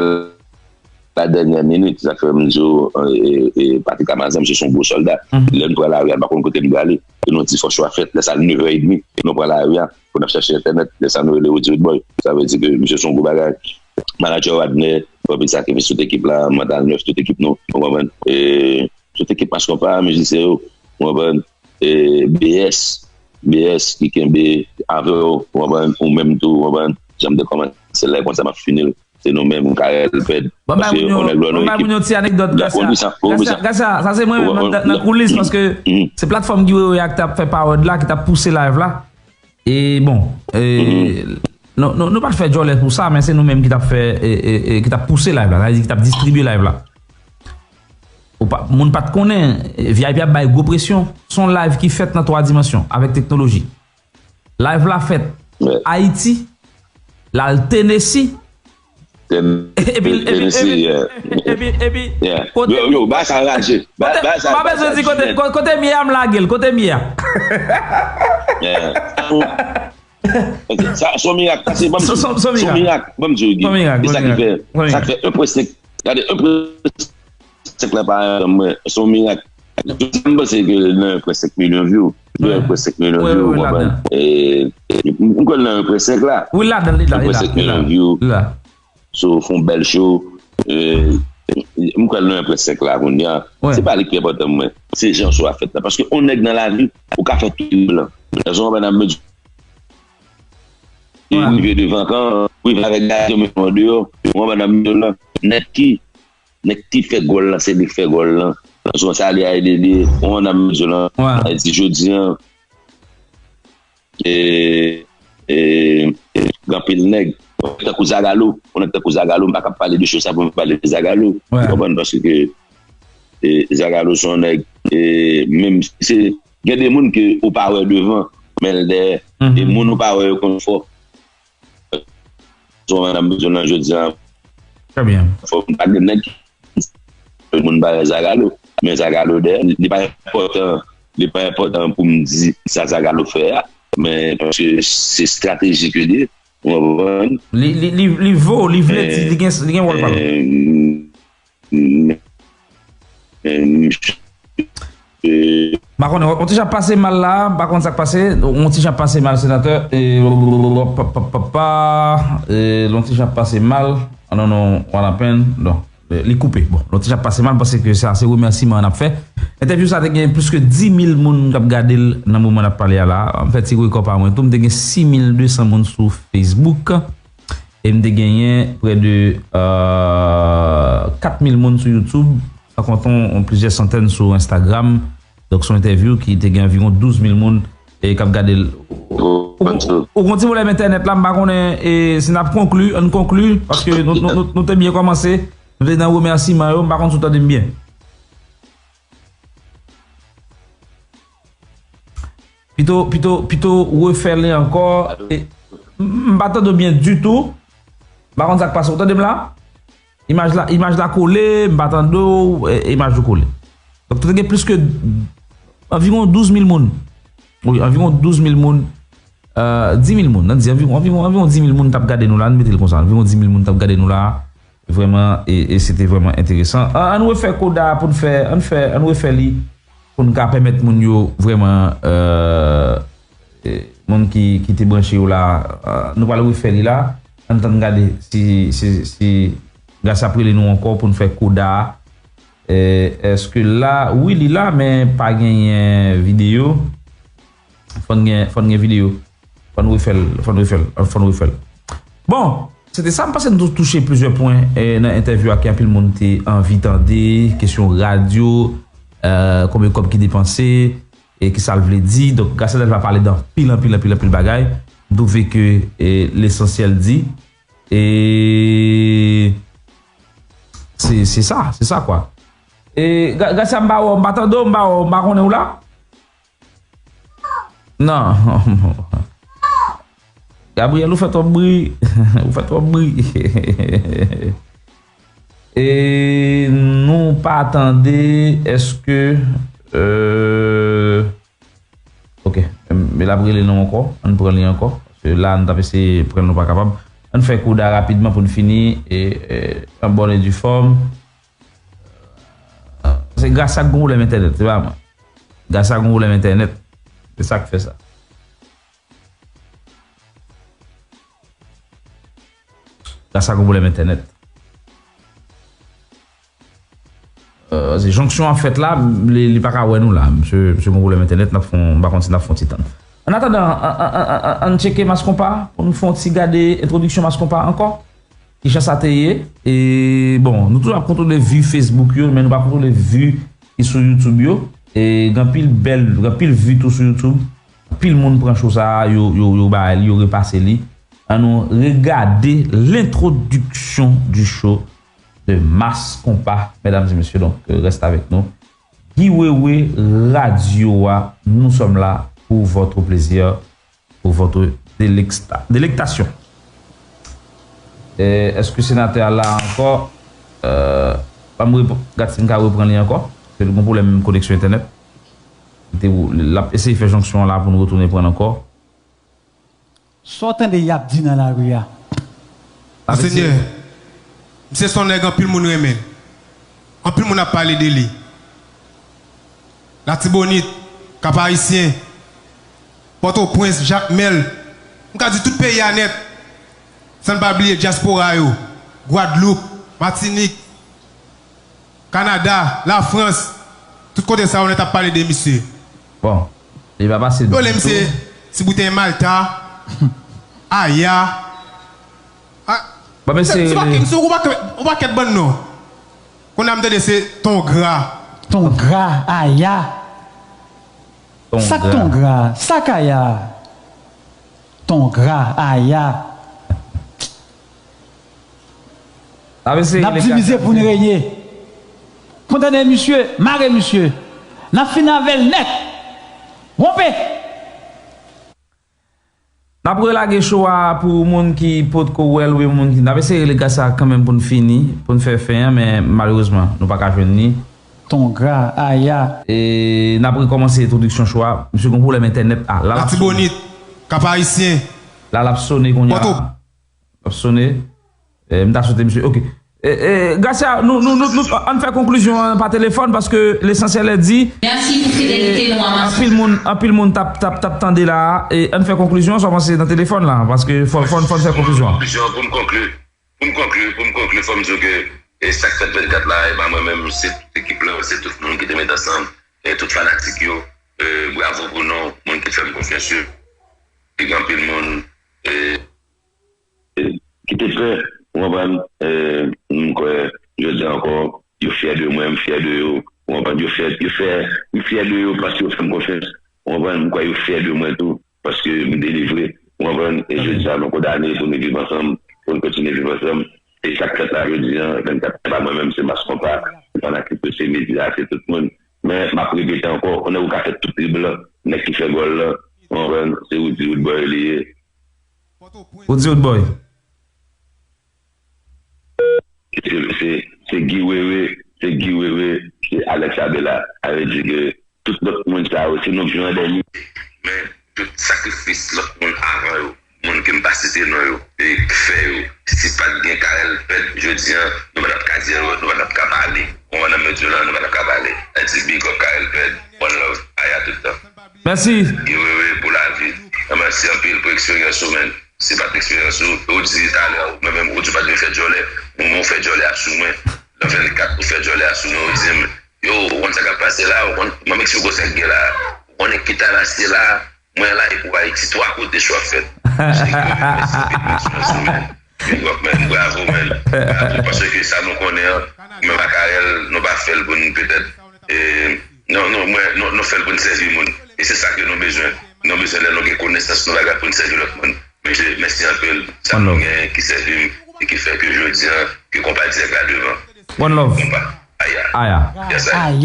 la dènyè minit, sa k fè m di w, e, e, e, Patrick Amazan, misye se yon gwo sòlda. Lè nou pran lari a, nou pa konn kote nou prale. E nou di fò cho a fèt, lè sa a nevè edmi, nou pran lari a, pou n ap chache entènèt, lè sa a nou rele Rudy Roodboy. Sa vle di ke misye se yon gwo bagay. Manadjè Wadner, fè anpil sakrifis tout ekip la, Mantal Nèf, tout ekip nou, ou konprann? E tout ekip Mass Konpa, mizisyen yo, ou konprann? E B S, B S ki kenbe avè w, ou konprann? Ou menm tou, ou konprann? jan m te kòmanse live konsa m ap fini l. Se nou menm, Karel Fed. Bon, bay moun yo, bon, bay moun yo ti anekdòt, Gracia. Gracia, Gracia, sa se mwen menm nan, nan koulis, paske se platfòm Guy Wewe a ki t ap fè power la, ki t ap pouse live la. E bon, e, nou, nou, nou pa t fè djòlè pou sa, men se nou menm ki t ap fè, e, e, e, ki t ap pouse live la, sa vle di ki t ap distribye live la. Ou pa, moun pa t konnen, V I P ap bay gwo presyon. Se yon live ki fèt nan twa dimansyon, avèk teknoloji. Live la fèt Ayiti, l al Tennessee. Epi, epi, epi, epi, epi, kote, yo, yo, ba sa raje. Ba, kote, ba sa, m pa bezwen di kote, kote, kote m ye a, m lage l, kote m ye a. Sa, se yon mirak, sa, se, ban m di w, se yon mirak, ban m di w, Guy. E sa ki fè, sa ki fè un point cinq, gade, un point cinq la pa, mwen, se yon mirak. Jodi a, m panse ke l nan un point cinq milyon view. L nan un point cinq milyon view, ou konprann? E, m kwè l nan un point cinq la. Wi, ladan, li la, li la, li la. So, fè yon bèl show. E, m kwè l nan un point cinq la kounye a. Se pa li ki enpòtan mwen. Se jan show a fèt la. Paske yon nèg nan lavi, ou ka fè tout plan. Lè son anba nan medyo. E rive devan kan, rive avèk gaz yo met an deyò. Ou anba nan medyo lan. Nèg ki, nèg ki fè gòl lan, se li k fè gòl lan. Nan son sa li a ede li. Ou anba nan medyo lan. Sa vle di jodi a, e, e, gen anpil nèg. Tankou Zagalo, yon nèg tankou Zagalo, m pa kab pale de show sa pou m pale de Zagalo. Ou konprann? Paske, e, Zagalo se yon nèg, e, menm si se, gen de moun ke ou pa wè devan, men l dèyè. E moun ou pa wè yo konn fò. Se yon madanm bezwen nan jodi a. Trè byen. Fò m pa gen nèg moun pa wè Zagalo. Men Zagalo dèyè, li pa enpòtan, li pa enpòtan pou m di sa Zagalo fè a. Men paske se estrateji ke li ye. Ou konprann? Li, li, li, li vo, li vle di, li gen, li gen wòl pa l. M pa konnen, yon ti jan pase mal la, m pa konn sa k pase, yon ti jan pase mal, senatè, e, pa, pa, pa, pa, e, yon ti jan pase mal, ah, non, non, what happened? Non, e, li koupe. Bon, yon ti jan pase mal, paske sa, se remèsiman n ap fè. Entèvyou sa te gen plis ke dis mil moun k ap gade l nan moman n ap pale a la. M fè ti rekò pa mwen tou, m te gen sis mil de san moun sou Facebook. E m te genyen prè de, euh, kat mil moun sou YouTube, san konte yon, yon plizyè santèn sou Instagram. Donk, se yon entèvyou ki te gen anviwon douz mil moun, e, k ap gade l. Ou, ou, ou, ou gon ti pwoblèm entènèt la, m pa konnen, e, si n ap konkli, ann konkli, paske nou, nou, nou, nou te byen kòmanse, nou te nan remèsiman yo, m pa konn si w tande m byen. Pito, pito, pito refè li ankò. E, m, m pa tande w byen ditou. M pa konn sa k pase. Ou tande m la? Imaj la, imaj la kole, m pa tande w, e, imaj ou kole. Donk, te gen plis ke anviwon douz mil moun. Wi, anviwon douz mil moun. Euh, dis mil moun, ann di anviwon, anviwon, anviwon dis mil moun t ap gade nou la, ann mete l konsa, anviwon dis mil moun t ap gade nou la. Vrèman, e, e se te vrèman enteresan. An, ann refè koda a pou n fè, ann fè, ann refè li pou n ka pèmèt moun yo vrèman, euh, e, moun ki, ki te branche yo la, euh, nou pral refè li la. Ann tann gade si, si, si Gracia ap rele nou ankò pou n fè koda a. E, èske la? Wi, li la, men pa genyen videyo. Fò n gen, fò n gen videyo. Fò n refè l, fò n refè l, fò n refè l. Bon, se te sa, m panse n tou touche plizyè pwen, e, nan entèvyou a ke anpil moun te anvi tande, kesyon radyo, e, konbyen kòb ki depanse, e kisa l vle di. Donk, Gracia Delva pale de anpil, anpil, anpil, anpil bagay. M twouve ke, e, lesansyèl di. E se, se sa, se sa kwa. E Gra-, Gracia, m pa wè w, m pa tande w, m pa wè w, m pa konnen w la. Non. Gabriel, ou fè twòp bri. Ou fè twòp bri. E nou pa tande, èske, euh, ok, men l ap rele nou ankò, ann pran li ankò. Paske la, n t ap eseye pran l, nou pa kapab. Ann fè koda rapidman pou n fini, e, e, an bòn e di fòm. Se Gracia k gon pwoblèm entènèt, se pa mwen. Gracia gon pwoblèm entènèt. Se sa k fè sa. Gracia gon pwoblèm entènèt. Euh, se jonksyon an fèt la, li, li pa ka wè nou la. Misye, misye gon pwoblèm entènèt, n ap fè yon, m pa konn si n ap fè yon ti tann. An atandan, an, an, an, an, ann tcheke Mas Konpa pou nou fè yon ti gade entwodiksyon Mas Konpa ankò. Kijan sa te ye? E, bon, nou toujou ap kontwole vi Facebook yo, men nou pa kontwole vi ki sou YouTube yo. E, gen anpil bèl, gen anpil vi tou sou YouTube. Anpil moun pran show sa a, yo, yo, yo ba li, yo repase li. Ann nou regade l'introduction du show de Mas Konpa, mesdames et messieurs. Donc, euh, reste avec nous. Guy Wewe, radio a, nous sommes là pour votre plaisir, pour votre délecta- délectation. E, èske senatè a la ankò? Euh, pa m repo- gad si m ka reprann li ankò. Se gen pwoblèm koneksyon entènèt. Li te, l ap eseye fè jonksyon an la pou nou retounen pran l ankò. Sa w tande y ap di nan lari a? Monsenyè, misye se yon nèg anpil moun renmen. Anpil moun ap pale de li. Latibonit, Kap Ayisyen, Pòtoprens, Jakmèl, m ka di tout peyi a nèt, san n pa bliye dyaspora yo, Gwadloup, Matinik, Kanada, Lafrans, tout kote sa yo nèt ap pale de misye. Bon, li pa pase ditou. Yo rele misye Ti Bouten Malta, Aya. Ah, Bon, mesye, se pa, se yon pakèt, yon pakèt bann non. Kounye a m tande se Tongra. Tongra, Aya. Tongra. Sa k Tongra? Sa k Aya? Tongra, Aya. N ap eseye. N ap divize pou n reye. Konn tande misye, mare misye. N ap fini avè l nèt. Wonpe! N ap relage show a pou moun ki potko wè l, oubyen moun ki, n ap eseye rele Gras sa kanmenm pou n fini, pou n fè fen an, men malerezman, nou pa ka jwenn li. Tongra, Aya. E n ap rekòmanse entwodiksyon show a. Misye gen pwoblèm entènèt a. La l ap sone. Latibonit, Kap Ayisyen. La l ap sone kounye a. Pòto. L ap sone. E, m ta swete misye. Ok. E, e, Gracia, nou, nou, nou, nou, ann fè konklizyon an pa telefòn, paske l'essentiel est dit. Mèsi pou fidelite nou a Mas Konpa. Anpil moun, anpil moun t ap, t ap, t ap tande la a. E ann fè konklizyon an, sa w panse nan telefòn la, paske fò, fò, fò n fè konklizyon an. Konklizyon pou m konkli. Pou m konkli, pou m konkli, fò m di w ke, e, sa k fèt vennkat la, e pa mwen menm, se tout ekip la, se tout moun ki te met ansanm, e tout fanatik yo, e, bravo pou nou, moun ki fè m konfyans yo. E gen anpil moun, e, ki te pè, ou konprann, e, m kwè, jodi a ankò, yo fyè de mwen, m fyè de yo, ou konprann, yo fyè, yo fyè, m fyè de yo paske yo fè m konfyans, ou konprann, m kwè yo fyè de mwen tou, paske m delivre, ou konprann, e jodi a nou kondane pou nou viv ansanm, pou nou kontinye viv ansanm, e sa k fèt la jodi a, vennkat, se pa mwen menm, se Mas Konpa, se fanatik yo, se medya, se tout moun, men m ap repete ankò, ou nèg ou ka fè tout drib lan, nèg ki fè gòl lan, ou konprann, se Roody Roodboy li ye. Ou di Roodboy. Se, se, se Guy Wewe, se Guy Wewe, se Alex Abela. Sa vle di ke tout lòt moun sa yo, se nou k jwe an dènye. Men tout sakrifis lòt moun avan yo, moun ke m pa site non yo, e k fè yo, si pa t gen Carel Pèd jodi a, nou pa t ap ka di, nou pa t ap ka pale. Ou konprann, nan medyo la, nou pa t ap ka pale. Sa di big up Carel Pèd, one love, Aya tout tan. Mèsi. Guy Wewe pou lavi. Mèsi anpil pou eksperyans ou, man. Se pa t eksperyans ou, ou di talè, mwen menm, ou di w pa t vle fè djòlè. Mwen, mwen, ou fè djòlè a sou mwen. Nan vennkat, ou fè djòlè a sou mwen, ou di m, yo, ou konn sa k ap pase la, ou konn, mwen, Meksiko, sa k gen la. Ou konnen ki talè se la, mwen la, e pou Ayiti, twa kote cho ap fèt. Mèsi anpil, mèsi anpil, mèsi anpil, man. Big up, man. Bravo, man. Bravo, paske sa nou konnen an, menm ak Carel, nou pa fè l pou n petèt, e, non, non, mwen, nou, nou fè l pou n sèvi moun. E se sa ke nou bezwen. Nou bezwen lè nou gen konesans, nou bagay pou n sèvi lòt moun. Mesye, mèsi anpil. Sa nou genyen ki sèvi m e ki fè ke jodi a, ke konpa dirèk la devan. One love. Konpa. Aya. Aya. Yes, I. Aya.